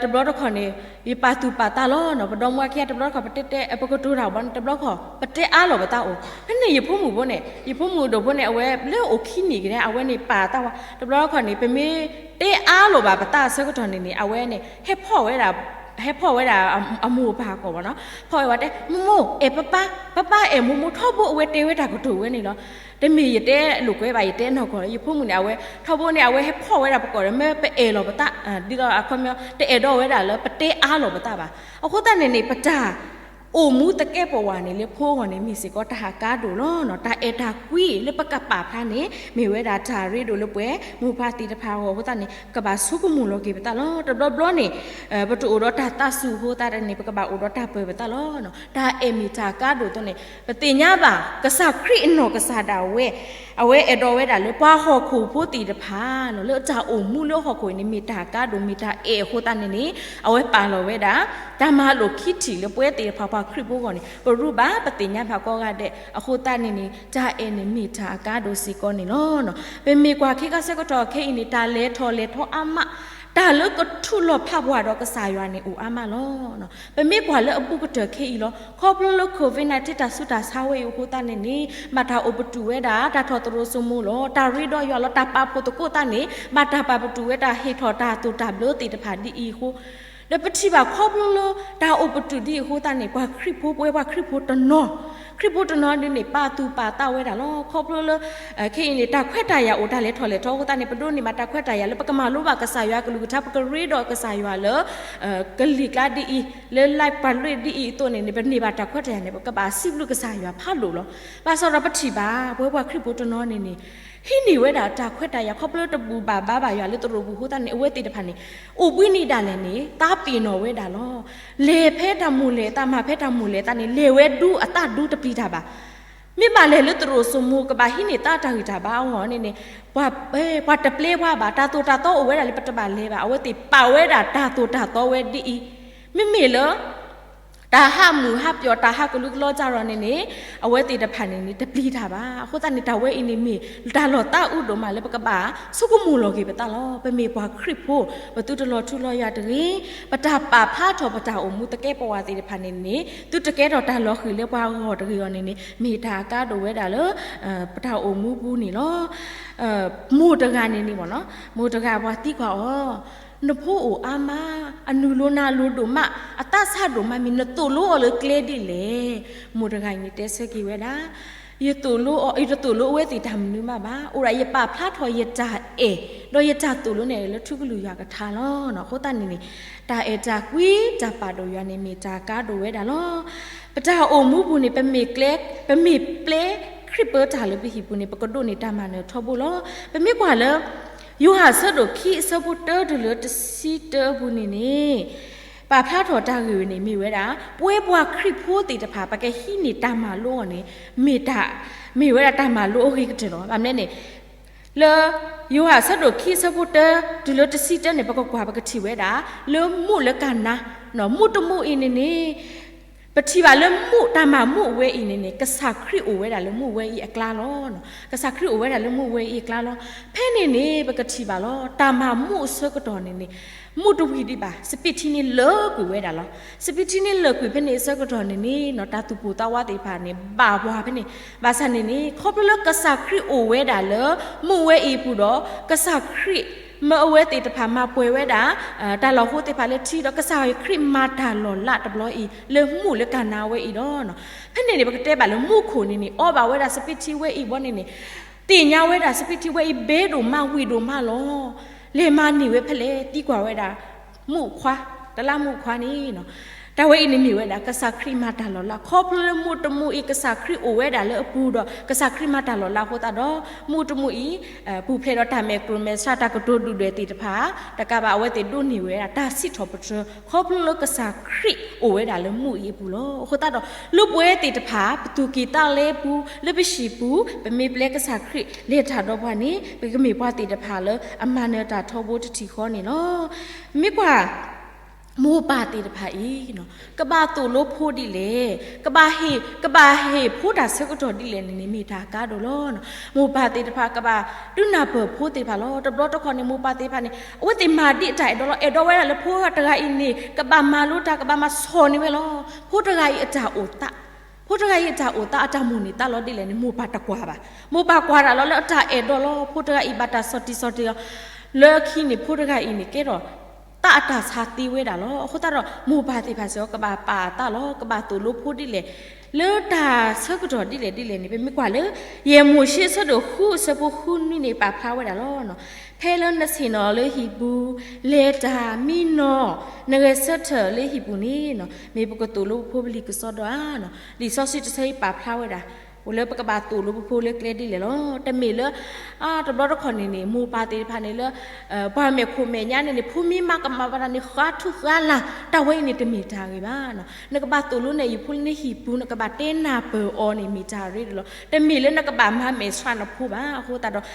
တဘျီတခီၣ်န့ၣ် ယပာ်သူၣ်ပာ်သးလီၤ. ပဒီမါဝၤခံဂၤ တဘျီတခီၣ် ပတဲတဲ ပကတိၤတၢ်ဘၣ်န့ၣ် တဘျီတခီၣ် ပတဲအါလီၤပသးအိၣ်. ဖဲန့ၣ်ယဖိမုၣ်ဖိန့ၣ်, ယဖိမုၣ်ဒိၣ်ဖိန့ၣ် အဝဲလၢအိၣ်ခံနံၣ်က့ၤန့ၣ် အဝဲန့ၣ်ပာ်သးဝဲ, တဘျီတခီၣ်န့ၣ် ပမ့ၢ်တဲအါလီၤဘၣ်ပသးအဆၢကတီၢ်န့ၣ်န့ၣ် အဝဲန့ၣ် ဟဲဖီၣ်ဝဲဒၣ်, ဟဲဖီၣ်ဝဲဒၣ်အမိၢ်အပၢ်အဂီၢ်ဘၣ်နီၤ, ဖီၣ်ဝဲဝဲတဲ မိၢ်မိၢ်အဲၣ်ပၢ်ပၢ်, ပၢ်ပၢ်အဲၣ်မိၢ်မိၢ်ထီဘိ အဝဲတဲဝဲတၢ်ကတိၤဝဲန့ၣ်လီၤ. တမ့ၢ်ယတဲလိာ်ကွဲဘၣ်, ယတဲနီၢ်ကီၢ်လၢ ယဖိမုၣ်န့ၣ် အဝဲထီဘိန့ၣ် အဝဲဟဲဖီၣ်ဝဲဒၣ်ပကိးဒီး မ့ၢ်ပအဲၣ်လီၤပသး, ဒ်သိးအခီပညီ တအဲၣ်ဒိးဝဲဒၣ်လၢပတဲအါလီၤပသးဘၣ်. အဃိသတးန့ၣ်န့ၣ် ပတၢ်အိၣ်မူသကဲးပဝးန့ၣ် လၢဖိအဂီၢ်န့ၣ် မ့ၢ်စ့ၢ်ကီးတၢ်အကါဒိၣ်လီၤ. တၢ်အဲၣ်တၢ်ကွံလၢပကပာ်ဖျါန့ၣ် မ့ၢ်ဝဲဒၣ်တၢ်ရ့ဒိၣ်လၢပှၤမိၢ်ပၢ်သ့ၣ်တဖၣ်အဂီၢ်အဃိသတးန့ၣ် ကဘၣ်ဆိကမိၣ်လီၤက့ၤပသးလီၤ. တဘျီဘျီန့ၣ် ပတအိၣ်ဒီးတၢ်သးစူၤအဃိသတးန့ၣ် ပကဘၣ်အိၣ်ဒီးတၢ်ပၢၢ်ပသးလီၤ. တၢ်အဲၣ်မ့ၢ်တၢ်အကါဒိၣ်အသိးန့ၣ် ပသ့ၣ်ညါဘၣ် ကစၢ်ခရံာ်အနီၢ်ကစၢ်ဒၣ်ဝဲ အဝဲအဲၣ်ဒိးဝဲဒၣ်လၢပှၤဟီၣ်ခိၣ်ဖိသ့ၣ်တဖၣ် လၢတၢ်အိၣ်မူလၢဟီၣ်ခိၣ်အံၤန့ၣ် မ့ၢ်တၢ်အကါဒိၣ် မ့ၢ်တၢ်အဲၣ်အဃိသတးန့ၣ်န့ၣ် အဝဲပာ်လီၤဝဲဒၣ် တၢ်မၤလိာ်ခံထံၣ်လၢပဝဲသ့ၣ်တဖၣ်ပှၤခရံာ်ဖိအဂီၢ်န့ၣ် ပရူးဘၣ် ပသ့ၣ်ညါဘၣ်ကိးဂၤဒဲးအဃိသတးန့ၣ်န့ၣ် တၢ်အဲၣ်န့ၣ်မ့ၢ်တၢ်အကါဒိၣ်စ့ၢ်ကီးန့ၣ်လီၤ. ပမ့ၢ်ကွၢ်ခဲခါဆၢကတီၢ်ခဲအံၤန့ၣ် တၢ်လဲၤထီၣ်လဲၤထီအါမး, တၢ်လၢကထူၣ်လီၤဖးပှၤဒီးကစၢ်ယွၤန့ၣ်အိၣ်အါမးလီၤ. ပမ့ၢ်ကွၢ်လၢအဘူးကတၢၢ်ခဲအံၤလီၤ. ခီဖျိလၢ COVID nineteen တၢ်ဆူးတၢ်ဆါဝဲအံၤအဃိသတးန့ၣ်န့ၣ် ဘၣ်တၢ်အိၣ်ပတုာ်ဝဲဒၣ် တၢ်ထီၣ်သရူးစိမိၤလီၤ. တၢ်ရ့ဒီးယွၤလီၤ. တၢ်ပာ်ဖှိၣ်သကိးသတးန့ၣ် ဘၣ်တၢ်ပာ်ပတုာ်ဝဲဒၣ် ဟ့ၣ်ထီၣ်တၢ်သိၣ်တၢ်ဘျၢသ့ၣ်တဖၣ်ဒ်အံၤအဃိ ဒီးပထံၣ်ဘၣ်ခီဖျိလၢတၢ်အိၣ်ပတုာ်ဒ်အံၤအဃိသတးန့ၣ် ပှၤခရံာ်ဖိ ပဝဲပှၤခရံာ်ဖိတနီၤ, ခရံာ်ဖိတနီၤဒ်န့ၣ် ပာ်သူၣ်ပာ်သးဝဲဒၣ်လီၤ. ခီဖျိလၢ ခဲအံၤန့ၣ် တၢ်ခွဲးတၢ်ယာ်အိၣ် တၢ်လဲၤထီၣ်လဲၤထီအဃိသတးန့ၣ် ပဒိးန့ၢ်ဘၣ်တၢ်ခွဲးတၢ်ယာ်လၢပကမၤလိဘၣ်ကစၢ်ယွၤကလုၢ်ကထါ ပကရ့ဒီးကစၢ်ယွၤလၢ ကလံၤကျါဒ်အံၤ, လၢ live ပှၤလွ့ၢ်ဒ်အံၤအသိးန့ၣ်န့ၣ် ပန့ၢ်ဘၣ်တၢ်ခွဲးတၢ်ယာ်န့ၣ် ပကဘၣ်စံးဘျုးကစၢ်ယွၤဖးဒိၣ်လီၤ. ဘၣ်ဆၣ်ဒီးပထံၣ်ဘၣ် ပဝဲပှၤခရံာ်ဖိတနီၤန့ၣ်န့ၣ် ဟံးန့ၢ်ဝဲဒၣ်တၢ်ခွဲးတၢ်ယာ် ခီဖျိတဘူၣ်ဘၣ်ဘါဘၣ်ယွၤလၢသရိာ်ပူၤအဃိသတးန့ၣ် အဝဲသ့ၣ်တဖၣ်န့ၣ် အိၣ်ဘှံးနံၤဒၣ်လဲာ်န့ၣ် သးပ့ၤနီၣ်ဝဲဒၣ်လီၤ. လဲၤဖဲတၢ်မိၣ်လဲၣ်သး မၤဖဲတၢ်မိၣ်လဲၣ်သးန့ၣ် လဲၤဝဲဒူအသးဒူတပျံၤတၢ်ဘၣ်. မ့ၢ်ဘၣ်လဲၤလၢသရိာ်စိမိၤ ကဘၣ်ဟံးန့ၢ်သးတၢ်ဂံၢ်တၢ်ဘါအဂီၢ်န့ၣ်န့ၣ် ပှၤတပျဲပှၤဘၣ် တၢ်သိၣ်တၢ်သီအိၣ်ဝဲဒၣ်လၢပတဘၣ်လဲၤဘၣ် အဝဲသ့ၣ်ပာ်ဝဲဒၣ်တၢ်သိၣ်တၢ်သီဝဲဒ်အံၤ, မ့မ့ၢ်လၢ တၢ်ဟးမုာ်ဟးပျီၣ် တၢ်ဟးကလူၤကလီစ့ၢ်ကီးန့ၣ်န့ၣ် အဝဲသ့ၣ်တဖၣ်န့ၣ်န့ၣ် တပျံၤတၢ်ဘၣ်. အဃိသတးန့ၣ် တၢ်ဝဲအံၤန့ၣ်မ့ၢ် တၢ်လီၤသးအုးဒိၣ်မးလၢပကဘၣ်ဆိကမိၣ်လီၤက့ၤပသးလီၤ. ပမ့ၢ်ပှၤခရံာ်ဖိ ပသုတလီၤထူလီၤယွၤတဂ့ၤ, ပတၢ်ပာ်ဖျါထီၣ်ပတၢ်အိၣ်မူသကဲးပဝးသ့ၣ်တဖၣ်န့ၣ်န့ၣ် သုတကဲထီၣ်တၢ်လီၤဃံၤလၢပှၤဂီၢ်တဂ့ၤအီၤန့ၣ်န့ၣ် မ့ၢ်တၢ်အကါဒိၣ်ဝဲဒၣ်လၢ ပတၢ်အိၣ်မူပူၤန့ၣ်လီၤ. မိၢ်တဂၤန့ၣ်န့ၣ်မ့ၢ်နီၤ, မိၢ်တဂၤပှၤသံကွၢ်အီၤ, နဖိအိၣ်အါမး, အနုာ်လိနၤလိဒိၣ်မး, အသးစၢ်ဒိၣ်မး မ့ၢ်နသိၣ်လိအီၤလၢကျဲဒ်လဲၣ်. မိၢ်တဂၤအံၤန့ၣ်တဲဆၢက့ၤဝဲဒၣ်, ယသိၣ်လိအီၤ, ယတသိၣ်လိအဝဲသ့ၣ်တၢ်မနုၤမးဘၣ်. အိၣ်ဒၣ်ယပာ်ဖျါထီၣ်ယတၢ်အဲၣ် ဒီးယတၢ်သိၣ်လိန့ၣ်လၢထူကလုၢ်ယွၤကထါလီၤ. အဃိသတးန့ၣ်န့ၣ် တၢ်အဲၣ်တၢ်ကွံ တၢ်ပာ်ဒိၣ်ယွၤန့ၣ် မ့ၢ်တၢ်ကါဒိၣ်ဝဲဒၣ်လီၤ. ပတၢ်အိၣ်မူပူၤန့ၣ် ပမ့ၢ်ကျဲ, ပမ့ၢ်ပျဲခရံာ်ပၢတၢ်လၢပဟံၣ်ပူၤန့ၣ် ပကဒိးန့ၢ်တၢ်မၤနၢၤထီဘိလီၤ. ပမ့ၢ်ကွၢ်လၢ ယိၤဟၣ်အဆၢဒိၣ်ခံ အဆၢဖိတၢတုၤလၢတဆံတၢအပူၤန့ၣ်န့ၣ် ပာ်ဖျါထီၣ်တၢ်ဂ့ၢ်န့ၣ်မ့ၢ်ဝဲဒၣ် ပဝဲပှၤခရံာ်ဖိသ့ၣ်တဖၣ် ပကဟံးန့ၢ်တၢ်မၤလိအီၤန့ၣ် မ့ၢ်တၢ်, မ့ၢ်ဝဲဒၣ်တၢ်မၤလိအဂ့ၤကတၢၢ်လီၤ. ဘၣ်မနုၤလဲၣ်န့ၣ် လၢ ယိၤဟၣ်အဆၢဒိၣ်ခံ အဆၢဖိတၢတုၤလၢတဆံတၢန့ၣ် ပကကွၢ်ပကထံၣ်ဝဲဒၣ် လၢမူးလၢကနၤ, မူးတမူးအံၤန့ၣ်န့ၣ် ပထံၣ်ဘၣ်လၢမူး တၢ်မၤမူးအဝဲအံၤန့ၣ်န့ၣ် ကစၢ်ခရံာ်အိၣ်ဝဲဒၣ်လၢမူးဝဲအံၤအကျါလီၤ. ကစၢ်ခရံာ်အိၣ်ဝဲဒၣ်လၢမူးဝဲအံၤအကျါလီၤ. ဖဲန့ၣ်န့ၣ် ပကထံၣ်ဘၣ်လီၤ တၢ်မၤမူးအဆၢကတီၢ်န့ၣ်န့ၣ် မူးတဝံၤဒံးဘၣ် စပံးထံန့ၣ်လၢာ်ကွံာ်ဝဲဒၣ်လီၤ. စပံးထံန့ၣ်လၢာ်ကွံာ်ဖဲန့ၣ်အဆၢကတီၢ်န့ၣ်န့ၣ် တၢ်သူၣ်ပိၢ်သးဝးသ့ၣ်တဖၣ်န့ၣ် ဘၣ်ပှၤဖဲန့ၣ် ဘၣ်ဆၣ်န့ၣ်န့ၣ် ခီဖျိလၢကစၢ်ခရံာ်အိၣ်ဝဲဒၣ်လၢ မူးဝဲအံၤအပူၤဒီး ကစၢ်ခရံာ် မၢအဝဲသ့ၣ်တဖၣ်မၤပှဲၤဝဲဒၣ် တၢ်လီၢ်ဟိသ့ၣ်တဖၣ်လၢထံဒီး ကစၢ်ခရံာ်မၤတၢ်လီၤလးတဘျီအံၤ လၢမူးလၢကနၤဝဲအံၤဒီး ဖဲန့ၣ်န့ၣ် ပကတဲဘၣ်လၢမူးခိၣ်န့ၣ်န့ၣ် အီဘၣ်ဝဲဒၣ်စပံးထံဝဲအံၤဘီန့ၣ်န့ၣ် သ့ၣ်ညါဝဲဒၣ်စပံးထံဝဲအံၤဘဲဒိၣ်မးဝံၤဒိၣ်မးလီၤ. လဲၤမၤန့ၢ်ဝဲဖဲလဲၣ် သံကွၢ်ဝဲဒၣ် မူးခွါ, တလါမူးခွါန့ၣ် တၢ်ဝဲအံၤန့ၣ်မ့ၢ်ဝဲဒၣ် ကစၢ်ခရံာ်မၤတၢ်လီၤလး ခီဖျိလၢမူးတမူးအံၤ ကစၢ်ခရံာ်အိၣ်ဝဲဒၣ်လၢအပူၤဒီး ကစၢ်ခရံာ်မၤတၢ်လီၤလးအဃိသတးဒီး မူးတမူးအံၤ ပူၤဖျဲးဒီးတၢ်မဲာ်ကျိၤမဲာ်စၢ် တၢ်ကတိၤဒုၣ်ဒွဲၣ်သ့ၣ်တဖၣ် တကးဘၣ်အဝဲသ့ၣ်ဒိးန့ၢ်ဝဲဒၣ်တၢ်စံးထီၣ်ပတြၢၤ ခီဖျိလၢကစၢ်ခရံာ်အိၣ်ဝဲဒၣ်လၢမူးအံၤအပူၤလီၤ. အဃိသတးဒီး လၢပဝဲသ့ၣ်တဖၣ် ပသူၣ်ကံၢ်သးလဲပူၤ လၢပဟံၣ်ပူၤ ပမ့ၢ်ပျဲကစၢ်ခရံာ်လဲၤတၢ်ဒီးပှၤန့ၣ် ပကမ့ၢ်ပှၤသ့ၣ်တဖၣ်လၢအမၤနၢၤတၢ်ထီဘိတထံၣ်ဃီန့ၣ်လီၤ. မ့ၢ်ကွၢ် မိၢ်ပၢ်သ့ၣ်တဖၣ်အံၤ ကဘၣ်သိၣ်လိဖိဒ်လဲၣ်, ကဘၣ်ဟ့ၣ် ကဘၣ်ဟ့ၣ်ဖိတၢ်ဆၢကတီၢ်ဒ်လဲၣ်န့ၣ်န့ၣ် မ့ၢ်တၢ်ကါဒိၣ်လီၤ. မိၢ်ပၢ်သ့ၣ်တဖၣ် ကဘၣ်ဒုးနၢ်ပၢၢ်ဖိသ့ၣ်တဖၣ်လီၤ. တဘျီတခီၣ်န့ၣ် မိၢ်ပၢ်သ့ၣ်တဖၣ်န့ၣ် အဝဲသ့ၣ်မၤဒ်အတၢ်အဲၣ်ဒိးလီၤ. အဲၣ်ဒိးဝဲဒၣ်လၢဖိတဂၤအံၤန့ၣ် ကဘၣ်မၤလိတၢ် ကဘၣ်မၤဆီၣ်န့ၢ်ဝဲလီၤ. ဖိတဂၤအံၤအတၢ်အိၣ်သး ဖိတဂၤအံၤအတၢ်အိၣ်သး အတၢ်မိၣ်န့ၢ်သးလီၤဒ်လဲၣ်န့ၣ် မိၢ်ပၢ်တကွၢ်ဘၣ်. မိၢ်ပၢ်ကွၢ်ဒၣ်လီၤလၢအတၢ်အဲၣ်ဒိးလီၤ. ဖိတဂၤအံၤဘၣ်တၢ်ဆီၣ်တံၢ်ဆီၣ်တံၢ်လီၤ. လၢခံန့ၣ် ဖိတဂၤအံၤန့ၣ်ကဲထီၣ် သးအတၢ်ဆါသ့ဝဲဒၣ်လီၤ. အဃိသတးဒီးမိၢ်ပၢ်သ့ၣ်တဖၣ်စ့ၢ်ကီး ကဘၣ်ပာ်အသးလီၤ. ကဘၣ်သိၣ်လိဖိဒ်လဲၣ် လၢတၢ်ဆၢကတီၢ်ဒ်လဲၣ်ဒ်လဲၣ်န့ၣ် ပမ့ၢ်ကွၢ်လၢ ယဲၢ်မိၤၡ့အဆၢဒိၣ်ဃုအဆၢဖိဃုနွံန့ၣ် ပာ်ဖျါဝဲဒၣ်လီၤ. ဖဲလၢနဆ့ၣ်နီၤလၢဟံၣ်ပူၤ လဲၤတၢ်မံနီၤ နဂဲၤဆၢထၢၣ်လၢဟံၣ်ပူၤန့ၣ် မ့ၢ်ပကသိၣ်လိပဖိပလံၤကစီဒီဧါ. လံာ်စီဆှံတဆၢအံၤပာ်ဖျါဝဲဒၣ် အိၣ်လၢပကဘၣ်သိၣ်လိပဖိလၢကျဲဒ်လဲၣ်လီၤ. တမ့ၢ်လၢ တဘျီတခီၣ်န့ၣ်န့ၣ် မိၢ်ပၢ်သ့ၣ်တဖၣ်န့ၣ်လၢ ပှၤမဲာ်ခိၣ်မဲာ်ညါန့ၣ်န့ၣ် ဖိမ့ၢ်မၤကမၣ်ဘၣ်တၢ်န့ၣ် ဃါထူဃါလၤ တၢ်ဝဲအံၤန့ၣ် တမ့ၢ်တၢ်ဂ့ၤဘၣ်. နကဘၣ်သိၣ်လိန့ၢ်ယဖိလၢနဟံၣ်ပူၤ နကဘၣ်တဲနၢ်ပၢၢ်အီၤန့ၣ် မ့ၢ်တၢ်ရ့ဒိၣ်လီၤ. တမ့ၢ်လၢနကဘၣ်မၤမဲာ်ဆှးနဖိဘၣ်. အဃိသတးဒီး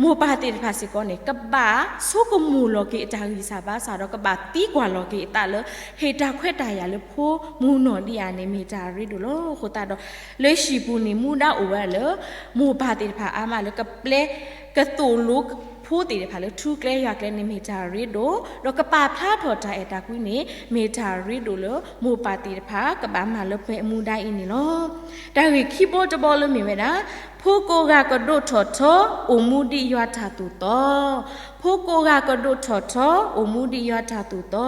မိၢ်ပၢ်သ့ၣ်တဖၣ်စ့ၢ်ကီးန့ၣ် ကဘၣ်ဆိကမိၣ်လီၤက့ၤအတၢ်ဂံၢ်စၢ်ဘါစၢ်ဒီး ကဘၣ်သံကွၢ်လီၤက့ၤအသးလၢ ဟ့ၣ်တၢ်ခွဲးတၢ်ယာ်လၢဖိမုၢ်နီၢ်ဒ်အံၤန့ၣ် မ့ၢ်တၢ်ရ့ဒိၣ်လီၤ. အဃိသတးဒီး လၢဟံၣ်ပူၤန့ၣ် မူဒါအိၣ်ဝဲဒၣ်လၢ မိၢ်ပၢ်သ့ၣ်တဖၣ်အါမးလၢကပျဲ ကသိၣ်လိဖိသ့ၣ်တဖၣ်လၢထူကျဲယွၤကျဲန့ၣ် မ့ၢ်တၢ်ရ့ဒိၣ်, ဒီးကပာ်ဖျါထီၣ်တၢ်အဲၣ်တၢ်ကွံန့ၣ် မ့ၢ်တၢ်ရ့ဒိၣ်လၢမိၢ်ပၢ်သ့ၣ်တဖၣ် ကဘၣ်မၤလၢပှဲၤအမူဒါအံၤန့ၣ်လီၤ. တၢ်ဂ့ၢ်ခံဘီတဘီလၢမ့ၢ်ဝဲဒၣ် ဖိကိးဂၤကဒိးထီၣ်ထီ အိၣ်မူဒ်ယွၤတၢ်သိၣ်သီ, ဖိကိးဂၤကဒိးထီၣ်ထီ အိၣ်မူဒ်ယွၤတၢ်သိၣ်သီ.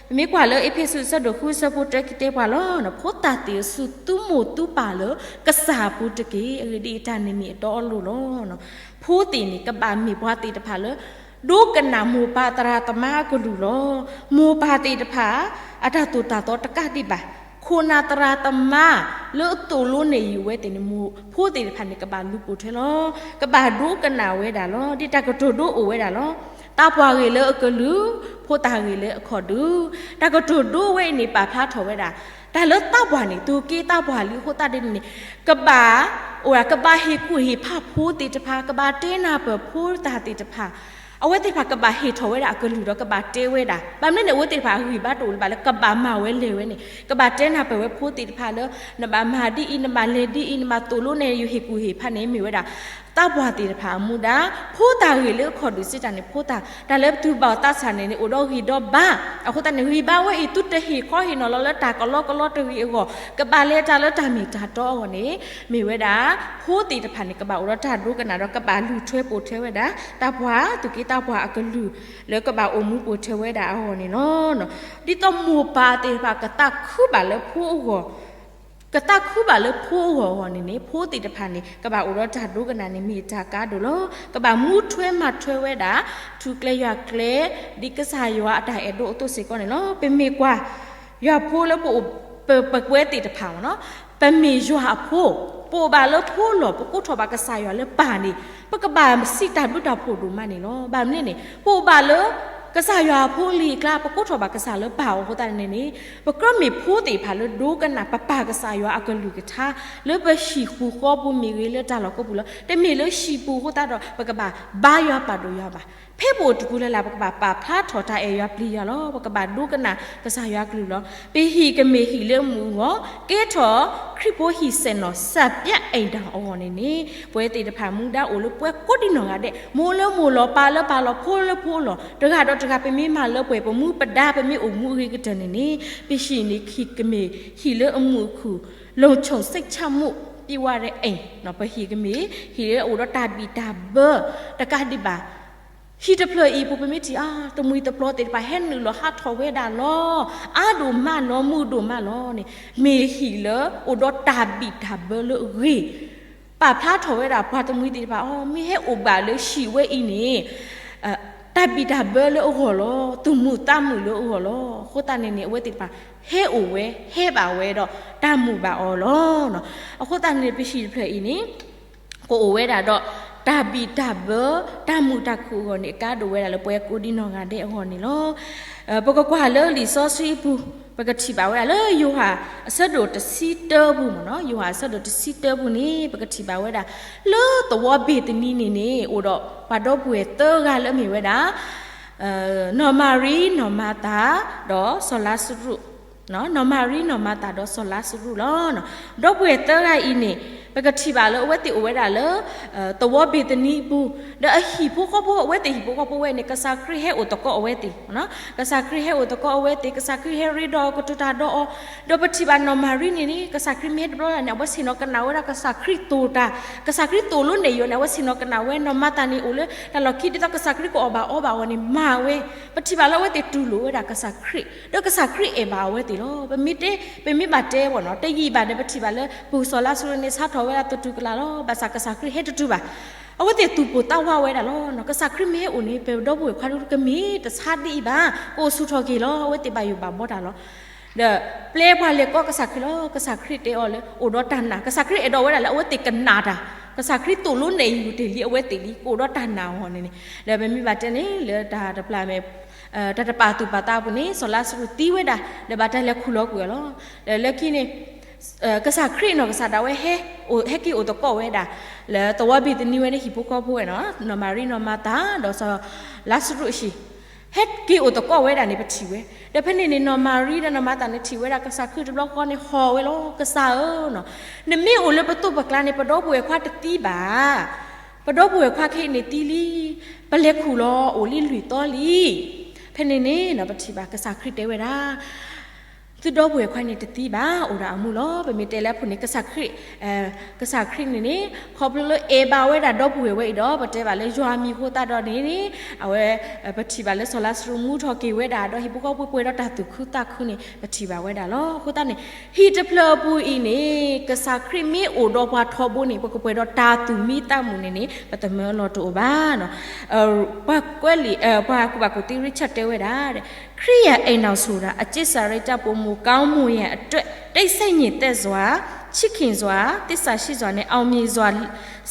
ပမ့ၢ်ကွၢ်လၢအ့းဖ့းစူးအဆၢဒိၣ်ဃုအဆၢဖိတၢ ကတဲပှၤလီၤ. ဖိသၣ်သ့ၣ်ဆူသုမိၢ်သုပၢ်လၢကစၢ်အပူၤတက့ၢ်. အဂ့ၢ်ဒ်အံၤ, တၢ်န့ၣ်မ့ၢ်အတီအလိၤလီၤ. ဖိသ့ၣ်န့ၣ် ကဘၣ်မ့ၢ်ပှၤသ့ၣ်တဖၣ်လၢ ဒိကနၣ်မိၢ်ပၢ်သရၣ်သမါအကလုၢ်လီၤ. မိၢ်ပၢ်သ့ၣ်တဖၣ် အတၢ်သိၣ်တၢ်သီတကးဒံးဘၣ်, ခိၣ်နၢ်သရၣ်သမါ လၢအသိၣ်လိန့ၢ်ယုာ်ဝဲသ့ၣ်န့ၣ် မိၢ်ဖိသ့ၣ်တဖၣ်န့ၣ် ကဘၣ်လူၤပိာ်ထွဲလီၤ. ကဘၣ်ဒိကနၣ်ဝဲဒၣ်လီၤ. ဒ်တၢ်ကတိၤဒိအိၣ်ဝဲဒၣ်လီၤ. သးပှၢ်ဂ့ၤလၢအကလုၢ်, ဖိသၣ်ဂ့ၤလၢအခီၣ်ဒုး. တၢ်ကတိၤဒိဝဲအံၤန့ၣ် ပာ်ဖျါထီၣ်ဝဲဒၣ် တၢ်လၢသးပှၢ်န့ၣ် သူၣ်က့သးပှၢ်လံအဃိသတးန့ၣ်န့ၣ် ကဘၣ် အိၣ်ဒၣ် ကဘၣ်ဟ့ၣ်ကူၣ်ဟ့ၣ်ဖးဖိသ့ၣ်တဖၣ်, ကဘၣ်တဲနၢ်ပၢၢ်ဖိသၣ်သ့ၣ်တဖၣ်, အဝဲသ့ၣ်တဖၣ်ကဘၣ်ဟ့ၣ်ထီၣ်ဝဲဒၣ်အကလုၢ်ဒီးကဘၣ်တဲဝဲဒၣ်. ဘၣ်မနုၤန့ၣ် အဝဲသ့ၣ်တဖၣ်အဂံၢ်ဘါတအိၣ်လၢၤဘၣ်လၢကဘၣ်မၤဝဲလဲၤဝဲန့ၣ် ကဘၣ်တဲနၢ်ပၢၢ်ဝဲဖိသ့ၣ်တဖၣ်လၢ နဘၣ်မၤဒ်အံၤ, နဘၣ်လဲၤဒ်အံၤ, နဘၣ်သိၣ်လိန့ၢ်ယုာ်ဟ့ၣ်ကူၣ်ဟ့ၣ်ဖးန့ၣ် မ့ၢ်ဝဲဒၣ် သးပှၢ်သ့ၣ်တဖၣ်အမူဒါ. ဖိသၣ်ဂ့ၤလၢအခီၣ်ဒုးစ့ၢ်တၢ်န့ၣ် ဖိသၣ် တၢ်လၢပသူၣ်ဘၣ်သးစၢ်န့ၣ်န့ၣ် အိၣ်ဒီးဂံၢ်ဒီးဘါ. အဃိသတးန့ၣ် ဂံၢ်ဘါဝဲအံၤ သုတဟ့ၣ်ခီဟ့ၣ်နီၤလီၤလၢတၢ်ကလီကလီတဂ့ၤအဂီၢ်, ကဘၣ်လဲၤတၢ်လၢတၢ်မ့ၢ်တၢ်တီအဂီၢ်န့ၣ် မ့ၢ်ဝဲဒၣ် ဖိသ့ၣ်တဖၣ်န့ၣ် ကဘၣ်အိၣ်ဒီးတၢ်ဒိကနၣ်ဒီး ကဘၣ်လူၤထွဲပိာ်ထွဲဝဲဒၣ် သးပှၢ်သူၣ်က့သးပှၢ်အကလုၢ် လၢကဘၣ်အိၣ်မူပိာ်ထွဲဝဲဒၣ်အဂီၢ်န့ၣ်လီၤ. ဒ်သိးမိၢ်ပၢ်သ့ၣ်တဖၣ်ကသးခုဘၣ်လၢဖိအဂီၢ် ကသးခုဘၣ်လၢဖိအဂီၢ်အဂီၢ်န့ၣ်န့ၣ် ဖိသ့ၣ်တဖၣ်န့ၣ် ကဘၣ်အိၣ်ဒီးတၢ်ဒိကနၣ်န့ၣ် မ့ၢ်တၢ်ကါဒိၣ်လီၤ. ကဘၣ်မူထွဲမၤထွဲဝဲဒၣ် ထူကျဲယွၤကျဲ ဒ်ကစၢ်ယွၤအတၢ်အဲၣ်ဒိးအသိးစ့ၢ်ကီးန့ၣ်လီၤ. ပမ့ၢ်ကွၢ် ယွၤဖိလၢပအိၣ် ပ ပကွဲသ့ၣ်တဖၣ်မ့ၢ်နီၤ, ပမ့ၢ်ယွၤအဖိ, ပအိၣ်ဘၣ်လၢဖိလီၢ် ပကိးထီၣ်ဘၣ်ကစၢ်ယွၤလၢပၢ်န့ၣ် ပကဘၣ်စံးတၢ်ဘျုးတၢ်ဖှိၣ်ဒိၣ်မးန့ၣ်လီၤ. ဘၣ်မနုၤန့ၣ် ပအိၣ်ဘၣ်လၢ ကစၢ်ယွၤအဖိလံၤအကျါ ပကိးထီၣ်ဘၣ်ကစၢ်လၢပၢ်အဃိသတးန့ၣ်န့ၣ် ပကြၢးမ့ၢ်ဖိသ့ၣ်တဖၣ်လၢဒိကနၣ်ပပၢ်ကစၢ်ယွၤအကလုၢ်ကထါ လၢပဟံၣ်ပူၤဃီပူၤမ့ၢ်ဂ့ၤ လၢတၢ်လီၢ်ကိးပူၤလီၤ. တမ့ၢ်လၢဟံၣ်ပူၤအဃိသတးဒီး ပကဘၣ်ဘါယွၤပာ်ဒိၣ်ယွၤဘၣ်. ဖဲပအိၣ်တပူၤလၢ်လၢ် ပကဘၣ်ပာ်ဖျါထီၣ်တၢ်အဲၣ်ယွၤပျံၤယွၤလီၤ. ပကဘၣ်ဒိကနၣ်ကစၢ်ယွၤအကလုၢ်လီၤ. ပဟံၣ်ကမ့ၢ်ဟံၣ်လၢအမုာ်အဂီၢ် ကဲထီၣ်ခရံာ်ဖိဟံၣ်စဲၣ်နီၤ စၢ်ပၠးအဲၣ်တၢ်အဂီၢ်န့ၣ်န့ၣ် ပဝဲသ့ၣ်တဖၣ်မူဒါအိၣ်လၢပှၤကိးဒံနီၢ်ဂၤဒဲး, မိၢ်လၢမိၢ်လီၤ, ပၢ်လၢပၢ်လီၤ, ဖိလၢဖိလီၤ, တဂၤဒီးတဂၤ ပမ့ၢ်မၤလၢပှဲၤ ပမူပဒါ ပမ့ၢ်အိၣ်မူအဂ့ၤကတၢၢ်န့ၣ်န့ၣ် ပဟံၣ်န့ၣ် ဟံၣ်ကမ့ၢ်ဟံၣ်လၢအမုာ်အခုၣ် လုံခြုံစိတ်ချမှု ပြည့်ဝတဲ့အိမ်, ပဟံၣ်ကမ့ၢ်ဟံၣ်လၢအအိၣ်ဒီးတၢ်ဘံၣ်တၢ်ဘၢ တကးဒံးဘၣ် ဟံၣ်တဖျၢၣ်အံၤပူၤ ပမ့ၢ်ထံၣ်အါ တမှံၤတပျီသ့ၣ်တဖၣ် ဟဲနုာ်လီၤဟးထီၣ်ဝဲဒၣ်လီၤ. အါဒိၣ်မးလီၤ မုာ်ဒိၣ်မးလီၤန့ၣ် မ့ၢ်ဟံၣ်လၢအိၣ်ဒီးတၢ်ဘံၣ်တၢ်ဘၢလၢအဂ့ၤ, ပာ်ဖျါထီၣ်ဝဲဒၣ်ပှၤတမှံၤသ့ၣ်တဖၣ် အီၤ မ့ၢ်ဟဲအိၣ်ဘၣ်လၢဟံၣ်ဝဲအံၤန့ၣ် တၢ် တၢ်ဘံၣ်တၢ်ဘၢလၢအဂီၢ်လီၤ, သူၣ်မုာ်သးမုာ်လၢအဂီၢ်လီၤ. အဃိသတးန့ၣ်န့ၣ် အဝဲသ့ၣ်တဖၣ် ဟဲအိၣ်ဝဲ ဟဲဘၣ်ဝဲဒီးတၢ်မုာ်ဘၣ်အီၤလီၤ. အဃိသတးန့ၣ် ပဟံၣ်တဖျၢၣ်အံၤန့ၣ် ကအိၣ်ဝဲဒၣ်ဒီး တၢ်ဘံၣ်တၢ်ဘၢ တၢ်မုာ်တၢ်ခုၣ်အဂီၢ်န့ၣ် အကါဒိၣ်ဝဲဒၣ်လၢပှၤကိးဒံနီၢ်ဂၤဒဲးအဂီၢ်န့ၣ်လီၤ. ပကကွၢ်လၢလံာ်စီဆှံအပူၤ ပကထံၣ်ဘၣ်ဝဲဒၣ်လၢယိၤဟၣ်အဆၢဒိၣ်တဆံတၢပူၤမ့ၢ်နီၤ, ယိၤဟၣ်အဆၢဒိၣ်တဆံတၢပူၤန့ၣ် ပကထံၣ်ဘၣ်ဝဲဒၣ် လၢသဝီဘ့ၤသနံန့ၣ်န့ၣ် အိၣ်ဒီးပှၤဒီပုၢ်ဝဲၢ်သၢဂၤလၢအမ့ၢ်ဝဲဒၣ် နီၢ်မၤရံ, နီၢ်မၤသၤ, ဒီးစီၤလါစရူး, နီၢ်မၤရံ, နီၢ်မၤသၤ ဒီးစီၤလါစရူးလီၤ. ဒီပုၢ်ဝဲၢ်သၢဂၤအံၤန့ၣ် ပကထံၣ်ဘၣ်လၢအဝဲသ့ၣ်အိၣ်ဝဲဒၣ်လၢ သဝီဘ့ၤသနံအပူၤ, ဒီးအဟံၣ်ဖိဃီဖိ အဝဲသ့ၣ်ဟံၣ်ဖိဃီဖိဝဲန့ၣ် ကစၢ်ခရံာ်ဟဲအိၣ်သကိးအဝဲသ့ၣ်, ကစၢ်ခရံာ်ဟဲအိၣ်သကိးအဝဲသ့ၣ်, ကစၢ်ခရံာ်ဟဲရ့ဒီးကတိၤတၢ်ဒီးအီၤ, ဒီးပထံၣ်ဘၣ်နီၢ်မၤရံန့ၣ်န့ၣ် ကစၢ်ခရံာ်မ့ၢ်ဟဲတဘျီန့ၣ် အဝဲဆ့ၣ်နီၤကနၣ်ဝဲဒၣ်ကစၢ်ခရံာ်သိၣ်တၢ်, ကစၢ်ခရံာ်သိၣ်လိနဲၣ်ယိာ်န့ၣ် အဝဲဆ့ၣ်နီၤကနၣ်ဝဲ, နီၢ်မၤသၤန့ၣ် အိၣ်လၢတၢ်လီၢ်ခံ ဒ်သိးကစၢ်ခရံာ်ကအိၣ်ဘၣ်အီဘၣ်အီၤန့ၣ် မၤဝဲ, ပထံၣ်ဘၣ်လၢအဝဲသ့ၣ်တူၢ်လိာ်ဝဲဒၣ်ကစၢ်ခရံာ် ဒီးကစၢ်ခရံာ်အဲၣ်ဘၣ်အဝဲသ့ၣ်လီၤ. ပမ့ၢ်တဲ ပမ့ၢ်ဘၣ်တဲဘၣ်နီၤ တယံာ်ဘၣ်ဒီး ပထံၣ်ဘၣ်လၢ ပစီၤလါစရူးန့ၣ် ဆါထီၣ်ဝဲဒၣ်သတူၢ်ကလာ်လီၤ. ဘၣ်ဆၣ်ကစၢ်ခရံာ်ဟဲတတုၤဘၣ်, အဝဲသ့ၣ်သူၣ်ပိၢ်သးဝးဝဲဒၣ်လီၤ. ကစၢ်ခရံာ်မ့ၢ်ဟဲအိၣ်န့ၣ် ပဒီပုၢ်ဝဲၢ်ခွါဒူကမ့ၢ်တဆါဒ်အံၤဘၣ်, ကအိၣ်ဆူၣ်ထီၣ်က့ၤလီၤ. အဝဲသ့ၣ်ဘၣ်ယိၣ်ဘၣ်ဘှီတၢ်လီၤ. ဒီးပျဲပှၤလဲၤကိးကစၢ်ခရံာ်လီၤ. ကစၢ်ခရံာ်တဲအီၤလၢ အိၣ်ဒီးတၢ်နာ်, ကစၢ်ခရံာ်အဲၣ်ဒိးဝဲဒၣ်လၢအဝဲသ့ၣ်ကနာ်တၢ်, ကစၢ်ခရံာ်သိၣ်လိနဲၣ်ယိာ်တ့ၢ်လံအဝဲသ့ၣ်လံ ကအိၣ်ဒီးတၢ်နာ်အဂီၢ်န့ၣ်န့ၣ်, ဒီးပမ့ၢ်ဘၣ်တဲန့ၣ် လၢတၢ်တပျၢ်မဲာ် တၢ်တပာ်သူၣ်ပာ်သးအပူၤန့ၣ် စီၤလါစရူးသံဝဲဒၣ် ဒီးဘၣ်တၢ်လဲၤခူၣ်လီၤကွံာ်အီၤလီၤ. ဒီးလၢခံန့ၣ် ကစၢ်ခရံာ်နီၢ်ကစၢ်ဒၣ်ဝဲ ဟဲက့ၤအိၣ်သကိးဝဲဒၣ် လၢသဝီဘ့ၤသနံဝဲန့ၣ် ဟံၣ်ဖိဃီဖိဝဲနီၤ, နီၢ်မၤရံ နီၢ်မၤသၤ ဒီးစီၤလါစရူးအဟံၣ် ဟဲက့ၤအိၣ်သကိးဝဲဒၣ်န့ၣ် ပထံၣ်ဝဲ. ဒီးဖဲန့ၣ်န့ၣ် နီၢ်မၤရံဒီးနီၢ်မၤသၤန့ၣ် ထံၣ်ဝဲဒၣ်ကစၢ်ခရံာ်တဘျီဃီန့ၣ် ဟီၣ်ဝဲလီၤ, ကစၢ်ဧၢ, နမ့ၢ်အိၣ်လၢပသိးပကျါန့ၣ် ပဒီပုၢ်ဝဲၢ်ခွါတသံဘၣ်. ပဒီပုၢ်ဝဲၢ်ခွါခဲအံၤန့ၣ်သံလံ, ပလဲၤခူၣ်လီၤအိၣ်လံလွံၢ်သီလံ. ဖဲန့ၣ်န့ၣ် ပထံၣ်ဘၣ်ကစၢ်ခရံာ်တဲဝဲဒၣ် သုဒီပုၢ်ဝဲၢ်ခွါန့ၣ်တသံဘၣ်, အိၣ်ဒီးအမူလီၤ. ပမ့ၢ်တဲလၢအပူၤန့ၣ် ကစၢ်ခရံာ် ကစၢ်ခရံာ်န့ၣ်န့ၣ် ခီဖျိလၢအဲၣ်ဘၣ်ဝဲဒၣ်ဒီပုၢ်ဝဲၢ်ဝဲအံၤဒီး ပတဲဘၣ်လၢယွၤမံၤအဃိသတးဒီးန့ၣ်န့ၣ် အဝဲ ပထံၣ်ဘၣ်လၢစီၤလါစရူးမူထီၣ်က့ၤဝဲဒၣ် ဒီးဟံၣ်ဖိဃီဖိပှဲၤဒီးတၢ်သူၣ်ခုသးခုန့ၣ် ပထံၣ်ဘၣ်ဝဲဒၣ်လီၤ. အဃိသတးန့ၣ် ဟံၣ်တဖျၢၣ်အပူၤအံၤန့ၣ် ကစၢ်ခရံာ်မ့ၢ်အိၣ်ဒီးပှၤထီဘိန့ၣ် ပကပှဲၤဒီးတၢ်သူၣ်မံသးမုာ်န့ၣ်န့ၣ် ပသမၢလီၤတအိၣ်ဘၣ်. ပှၤကွဲးလံာ် ပှၤကူၣ်ဘၣ်ကူၣ်သ့ Richard တဲဝဲဒၣ် ခရစ်ယာန်အိမ်ထောင်ဆိုတာ အကျင့်စာရိတ္တ ပိုမိုကောင်းမွန်ရန်အတွက် တိတ်ဆိတ်ငြိမ်သက်စွာ၊ ချစ်ခင်စွာ၊ သစ္စာရှိစွာနှင့် အောင်မြင်စွာ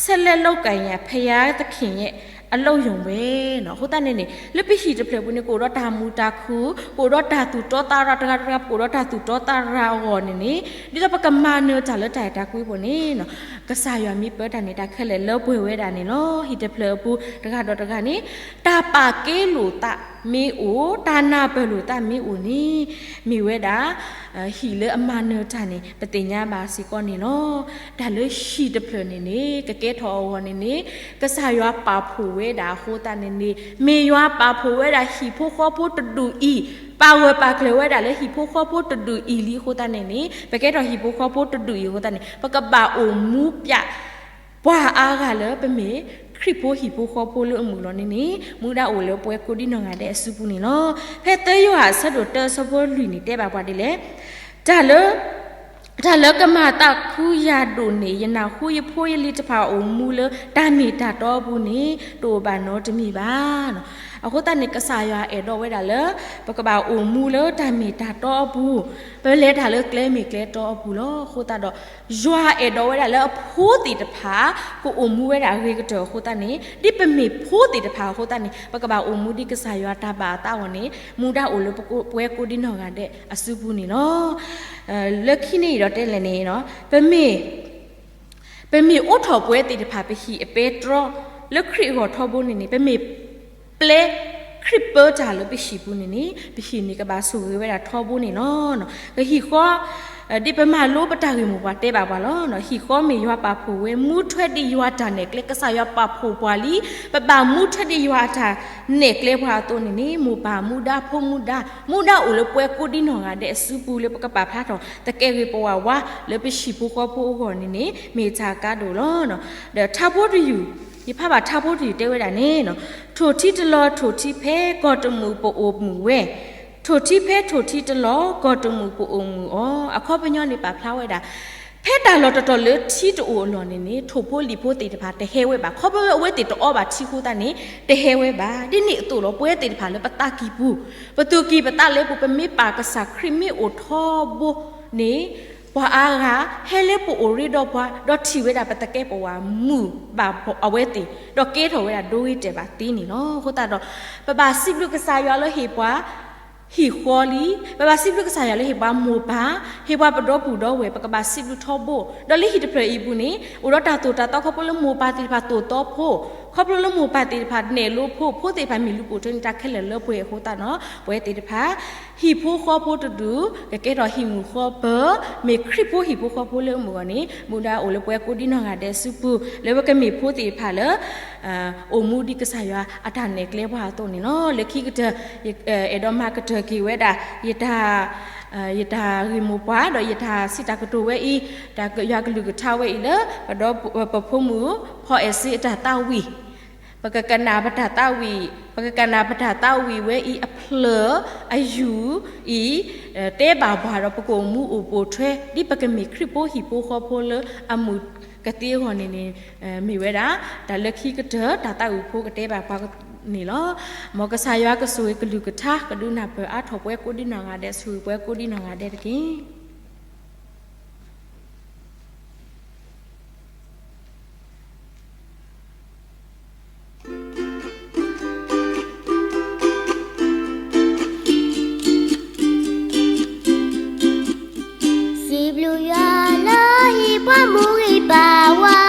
ဆက်လက်လုပ်ကိုင်ရန် ဘုရားသခင်ရဲ့အလုပ်ရုံပဲ. အဃိသတးန့ၣ်န့ၣ် လၢပဟံၣ်တဖျၢၣ်ပူၤန့ၣ် ကအိၣ်ဒီးတၢ်မုာ်တၢ်ခုၣ်, ကအိၣ်ဒီးတၢ်သူၣ်တီသးရၤ တဂၤတဂၤ ကအိၣ်ဒီးတၢ်သူၣ်တီသးရၤအဂီၢ်န့ၣ်န့ၣ် ဒ်သိးပကမၤနၢၤတၢ်လၢတၢ်အဲၣ်တၢ်ကွံပူၤန့ၣ် ကစၢ်ယွၤမ့ၢ်ပၢတၢ်န့ၣ် တၢ်ခဲလၢာ်လၢပှဲၤဝဲဒၣ်န့ၣ်လီၤ. ဟံၣ်တဖျၢၣ်အပူၤတဂၤဒီးတဂၤန့ၣ် တၢ်ပာ်ကဲလိာ်သးမ့ၢ်အိၣ်, တၢ်နၢ်ပၢၢ်လိာ်သးမ့ၢ်အိၣ်န့ၣ် မ့ၢ်ဝဲဒၣ် ဟံၣ်လၢအမၤနၢၤတၢ်န့ၣ် ပသ့ၣ်ညါဘၣ်စ့ၢ်ကီးန့ၣ်လီၤ. တၢ်လၢဟံၣ်တဖျၢၣ်န့ၣ်န့ၣ် ကကဲထီၣ်အဂီၢ်န့ၣ်န့ၣ် ကစၢ်ယွၤပာ်ဖှိၣ်ဝဲဒၣ်အဃိသတးန့ၣ်န့ၣ် မ့ၢ်ယွၤပာ်ဖှိၣ်ဝဲဒၣ်ဟံၣ်ဖိဃီဖိတဒူၣ်အံၤ, ပာ်ဂၢၢ်ပာ်ကျၢၤဝဲဒၣ်လၢဟံၣ်ဖိဃီဖိတဒူၣ်အံၤလံအဃိသတးန့ၣ်န့ၣ် ပကဲထီၣ်ဟံၣ်ဖိဃီဖိတဒူၣ်အံၤအဃိသတးန့ၣ် ပကဘၣ်အိၣ်မူပျဲ ပှၤအါဂၤလၢပမ့ၢ်ခရံာ်ဖိဟံၣ်ဖိဃီဖိလၢအမုာ်လီၤန့ၣ်န့ၣ် မူဒါအိၣ်လၢပဝဲကိးဒံနီၢ်ဂၤဒဲးအစုပူၤန့ၣ်လီၤ. ဖဲသၢယိၤဟၣ်အဆၢဒိၣ်တၢအဆၢဖိလွံၢ်န့ၣ် တဲဘၣ်ပှၤဒ်လဲၣ်, တၢ်လၢ တၢ်လၢကမၤသးခုယၤဒိၣ်န့ၢ် ယနၢ်ဟူယဖိယလံၤတဖၣ်အိၣ်မူလၢတၢ်မ့ၢ်တၢ်တီအပူၤန့ၣ် တအိၣ်ဘၣ်နီတမံၤဘၣ်. အဃိသတးန့ၣ် ကစၢ်ယွၤအဲၣ်ဒိးဝဲဒၣ်လၢ ပကဘၣ်အိၣ်မူလၢတၢ်မ့ၢ်တၢ်တီအပူၤ, ပလဲၤတၢ်လၢကျဲမ့ၢ်ကျဲတီအပူၤလီၤ. အဃိသတးဒီး ယွၤအဲၣ်ဒိးဝဲဒၣ်လၢအဖိသ့ၣ်တဖၣ် ကအိၣ်မူဝဲဒၣ်အဂ့ၤကတၢၢ်အဃိသတးန့ၣ် ဒ်ပမ့ၢ်ဖိသ့ၣ်တဖၣ်အဃိသတးန့ၣ် ပကဘၣ်အိၣ်မူဒ်ကစၢ်ယွၤတၢ်ဘၣ်အသးအဂီၢ်န့ၣ် မူဒါအိၣ်လၢပဝဲကိးဒံနီၢ်ဂၤဒဲးအစုပူၤန့ၣ်လီၤ. လၢခံန့ၣ်အံၤဒီးတဲလဲၣ်န့ၣ် ပမ့ၢ် ပမ့ၢ်အိးထီၣ်ပဝဲသ့ၣ်တဖၣ် ပဟံၣ်အပဲတြီ လၢခရံာ်အဂီၢ်ထီဘိန့ၣ်န့ၣ် ပမ့ၢ်ပျဲခရံာ်ပၢတၢ်လၢပဟံၣ်ပူၤန့ၣ်န့ၣ် ပဟံၣ်န့ၣ်ကဘၣ်ဆိၣ်ဂ့ၤဝဲဒၣ်ထီဘိန့ၣ်လီၤ. ပဟံၣ်ဃီ ဒ်ပမၤလိပတၢ်ဂ့ၢ်မိၢ်ပှၢ်တဲဘၣ်ပှၤလီၤ. ဟံၣ်ဃီမ့ၢ်ယွၤပာ်ဖှိၣ်ဝဲ မူထွဲဒ်ယွၤတၢ်နဲၣ်ကျဲ ကစၢ်ယွၤပာ်ဖှိၣ်ပှၤလံ, ပဘၣ်မူထွဲဒ်ယွၤအတၢ်နဲၣ်ကျဲပှၤအသိးန့ၣ်န့ၣ် မိၢ်ပၢ်မူဒါ ဖိမူဒါ မူဒါအိၣ်လၢပဝဲကိးဒံနီၢ်ဂၤဒဲးအစုပူၤလၢပကပာ်ဖျါထီၣ် သကဲးဂ့ၤပဝဲဝါ လၢပဟံၣ်ဖိဃီဖိအဂီၢ်န့ၣ်န့ၣ် မ့ၢ်တၢ်ကါဒိၣ်လီၤ. ဒီးထါဖိတယုၢ် ယဖးဘၣ်ထါဖိတယုၢ်တဲဝဲဒၣ်န့ၣ် ထိၣ်ထံတလီၤထိၣ်ထံဖဲ ကီၢ်တမုာ်ပအိၣ်မုာ်ဝဲ, ထိၣ်ထံဖဲထိၣ်ထံတလီၤ ကီၢ်တမုာ်ပအိၣ်မုာ်အီၤ. အခီပညီန့ၣ်ပာ်ဖျါဝဲဒၣ် ဖဲ ဖဲတၢ်လီၢ်တတီၤလၢထံတအိၣ်အလီၢ်န့ၣ်န့ၣ် ထိၣ်ဖိလံာ်ဖိသ့ၣ်တဖၣ်တဟဲဝဲဘၣ်. ခီဖျိလၢအဝဲသ့ၣ်တအီဘၣ်ထံအဃိသတးန့ၣ် တဟဲဝဲဘၣ်. ဒ်န့ၣ်အသိးလီၤ ပဝဲသ့ၣ်တဖၣ်လၢပသးကံၢ်ပူၤ ပသူၣ်ကံၢ်ပသးလဲပူၤ ပမ့ၢ်ပာ်ကစၢ်ခရံာ်မ့ၢ်အိၣ်ထီဘိန့ၣ် ပှၤအါဂၤဟဲလၢပအိၣ်ရ့ဒီးပှၤ ဒီးထံၣ်ဝဲဒၣ်ပသကဲးပဝးမုာ်ဘၣ်အဝဲသ့ၣ် ဒီးကဲထီၣ်ဝဲဒၣ်ဒိဂ့ၤတဲာ်ဘၣ်သ့န့ၣ်လီၤ. အဃိသတးဒီး ပဘၣ်စံးဘျုးကစၢ်ယွၤလၢဟ့ၣ်ပှၤ ဟံၣ်ဃီလံ, ပဘၣ်စံးဘျုးကစၢ်ယွၤလၢဟ့ၣ်ပှၤမိၢ်ပၢ်, ဟ့ၣ်ပှၤပဒီပုၢ်ဒီဝဲၢ် ပကဘၣ်စံးဘျုးထီဘိ. ဒီးလၢဟံၣ်တဖျၢၣ်အံၤအပူၤန့ၣ် အိၣ်ဒီးတၢ်သိၣ်တၢ်သီခီဖျိလၢမိၢ်ပၢ်သ့ၣ်တဖၣ်သိၣ်သီဖိ, ခီဖျိလၢမိၢ်ပၢ်သ့ၣ်တဖၣ်နဲၣ်လိဖိ, ဖိသ့ၣ်တဖၣ်မ့ၢ်လူၤပိာ်ထွဲန့ၣ် တၢ်ခဲလၢာ်လၢပှဲၤအဃိသတးဒီး ပဝဲသ့ၣ်တဖၣ် ဟံၣ်ဖိဃီဖိတဒူၣ် ကကဲထီၣ်ဟံၣ်မုၢ်ဃီပၢၤ, မ့ၢ်ခရံာ်ဖိဟံၣ်ဖိဃီဖိလၢအမုၢ်အဂီၢ်န့ၣ် မူဒါအိၣ်လၢပဝဲကိးဒံနီၢ်ဂၤဒဲးအစုပူၤ လၢပကမ့ၢ်ဖိသ့ၣ်တဖၣ်လၢ အိၣ်မူဒ်ကစၢ်ယွၤအတၢ်နဲၣ်ကျဲပှၤအသိးန့ၣ်လီၤ. လၢခံကတၢၢ် အဲၣ်ဒိးမၤကတၢၢ်က့ၤဝဲဒၣ် ယတၢ်ဂ့ၢ်မိၢ်ပှၢ် ဒီးယတၢ်စံးတၢ်ကတိၤဝဲအံၤ တၢ်ယွၤကလုၢ်ကထါဝဲအံၤလၢ ပဒီပုၢ်ဝဲၢ်ပဖိမုၣ် ဖီအဲၣ်စ့အတၢ်သးဝံၣ် ပကကနၣ်ပတၢ်သးဝံၣ်, ပကကနၣ်ပတၢ်သးဝံၣ်ဝဲအံၤအဖျၢၣ်အယူၢ်အံၤ တဲဘၣ်ပှၤဒီးပကအိၣ်မူအိၣ်ပိာ်ထွဲ ဒ်ပကမ့ၢ်ခရံာ်ဖိဟံၣ်ဖိဃီဖိလၢအမုၢ်ကသ့အဂီၢ်န့ၣ်န့ၣ် မ့ၢ်ဝဲဒၣ် တၢ်လၢခံကတၢၢ် တၢ်သးဝံၣ်ဖိကတဲဘၣ်ပှၤန့ၣ်လီၤ. မ်ကစၢ်ယွၤကဆိၣ်ဂ့ၤကလုၢ်ကထါ ကဒုးနၢ်ပၢၢ်အါထီၣ်ပဝဲကိးဒံနီၢ်ဂၤဒဲး ဆိၣ်ဂ့ၤပဝဲကိးဒံနီၢ်ဂၤဒဲးတက့ၢ်. စံးဘျုးယွၤလၢဟ့ၣ်ပှၤမိၢ်ဂံၢ်ပၢ်ဝါ,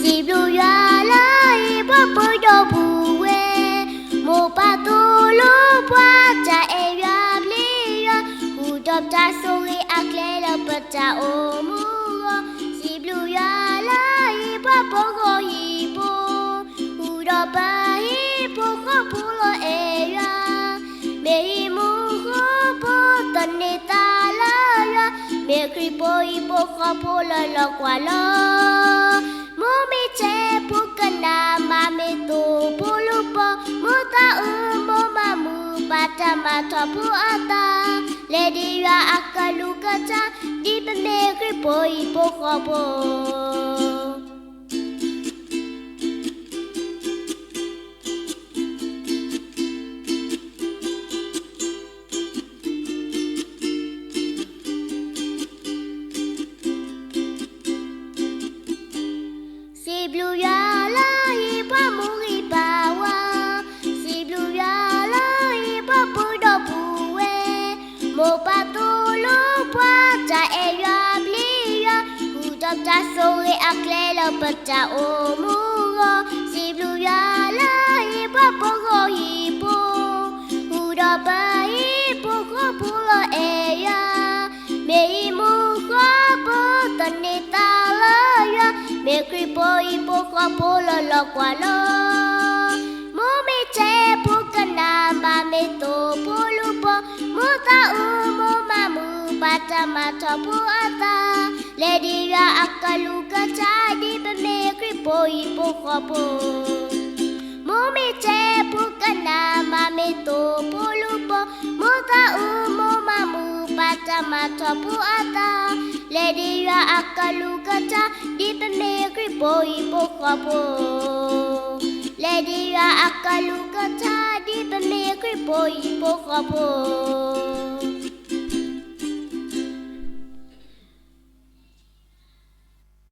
စံးဘျုးယွၤလၢဟ့ၣ်ပှၤဖိဒီပုၢ်ဝဲၢ်, မိၢ်ပၢ်သိၣ်လိပှၤတၢ်အဲၣ်ယွၤပျံၤယွၤ, ဃုာ်ဒီးပတၢ်ဆိၣ်ဂ့ၤအကျဲလၢပတၢ်အိၣ်မူအဂီၢ်, စံးဘျုးယွၤလၢဟ့ၣ်ပှၤဖိဂီၢ်ဟံၣ်ဖိ ဃုာ်ဒီးပဟံၣ်ဖိဃီဖိလၢအဲၣ်ယွၤ, မ့ၢ်ဟံၣ်မုၢ်ဃီဖိသန့ၤသးလၢယွၤ, မ့ၢ်ခရံာ်ဖိဟံၣ်ဖိဃီဖိလၢလီၤကွၢ်လီၤ. မိၢ်မ့ၢ်တဲဖိကနၣ်, မါမ့ၢ်သိၣ်ဖိလူၤပိာ်, မိၢ်သးအုးမိၢ်မၤမုာ် ပာ်တၢ်မၤထီၣ်ဖိအသး, လဲၤဒ်ယွၤအကလုၢ်ကထါ, ဒ်ပမ့ၢ်ခရံာ်ဖိဟံၣ်ဖိဃီဖိ စံးဘျုးယွၤလၢဟ့ၣ်ပှၤမိၢ်ဂံၢ်ပၢ်ဝါ, စံးဘျုးယွၤလၢဟ့ၣ်ပှၤဖိဒီပုၢ်ဝဲၢ်, မိၢ်ပၢ်သိၣ်လိပှၤတၢ်အဲၣ်ယွၤပျံၤယွၤ, ဃုာ်ဒီးပတၢ်ဆိၣ်ဂ့ၤအကျဲလၢပတၢ်အိၣ်မူအဂီၢ်, စံးဘျုးယွၤလၢဟ့ၣ်ပှၤဖိဂီၢ်ဟံၣ်ဖိ ဃုာ်ဒီးပဟံၣ်ဖိဃီဖိလၢအဲၣ်ယွၤ, မ့ၢ်ဟံၣ်မုၢ်ဃီဖိသန့ၤသးလၢယွၤ, မ့ၢ်ခရံာ်ဖိဟံၣ်ဖိဃီဖိလၢလီၤကွၢ်လီၤ. မိၢ်မ့ၢ်တဲဖိကနၣ်, မါမ့ၢ်သိၣ်ဖိလူၤပိာ်, မိၢ်သးအုးမိၢ်မၤမုာ် ပာ်တၢ်မၤထီၣ်ဖိအသး, လဲၤဒ်ယွၤအကလုၢ်ကထါ ဒ်ပမ့ၢ်ခရံာ်ဖိဟံၣ်ဖိဃီဖိ မိၢ်မ့ၢ်တဲဖိကနၣ်, မါမ့ၢ်သိၣ်ဖိလူၤပိာ်, မိၢ်သးအုးမိၢ်မၤမုာ် ပာ်တၢ်မၤထီၣ်ဖိအသး, လဲၤဒ်ယွၤအကလုၢ်ကထါ ဒ်ပမ့ၢ်ခရံာ်ဖိဟံၣ်ဖိဃီဖိ လဲၤဒ်ယွၤအကလုၢ်ကထါ ဒ်ပမ့ၢ်ခရံာ်ဖိဟံၣ်ဖိဃီဖိ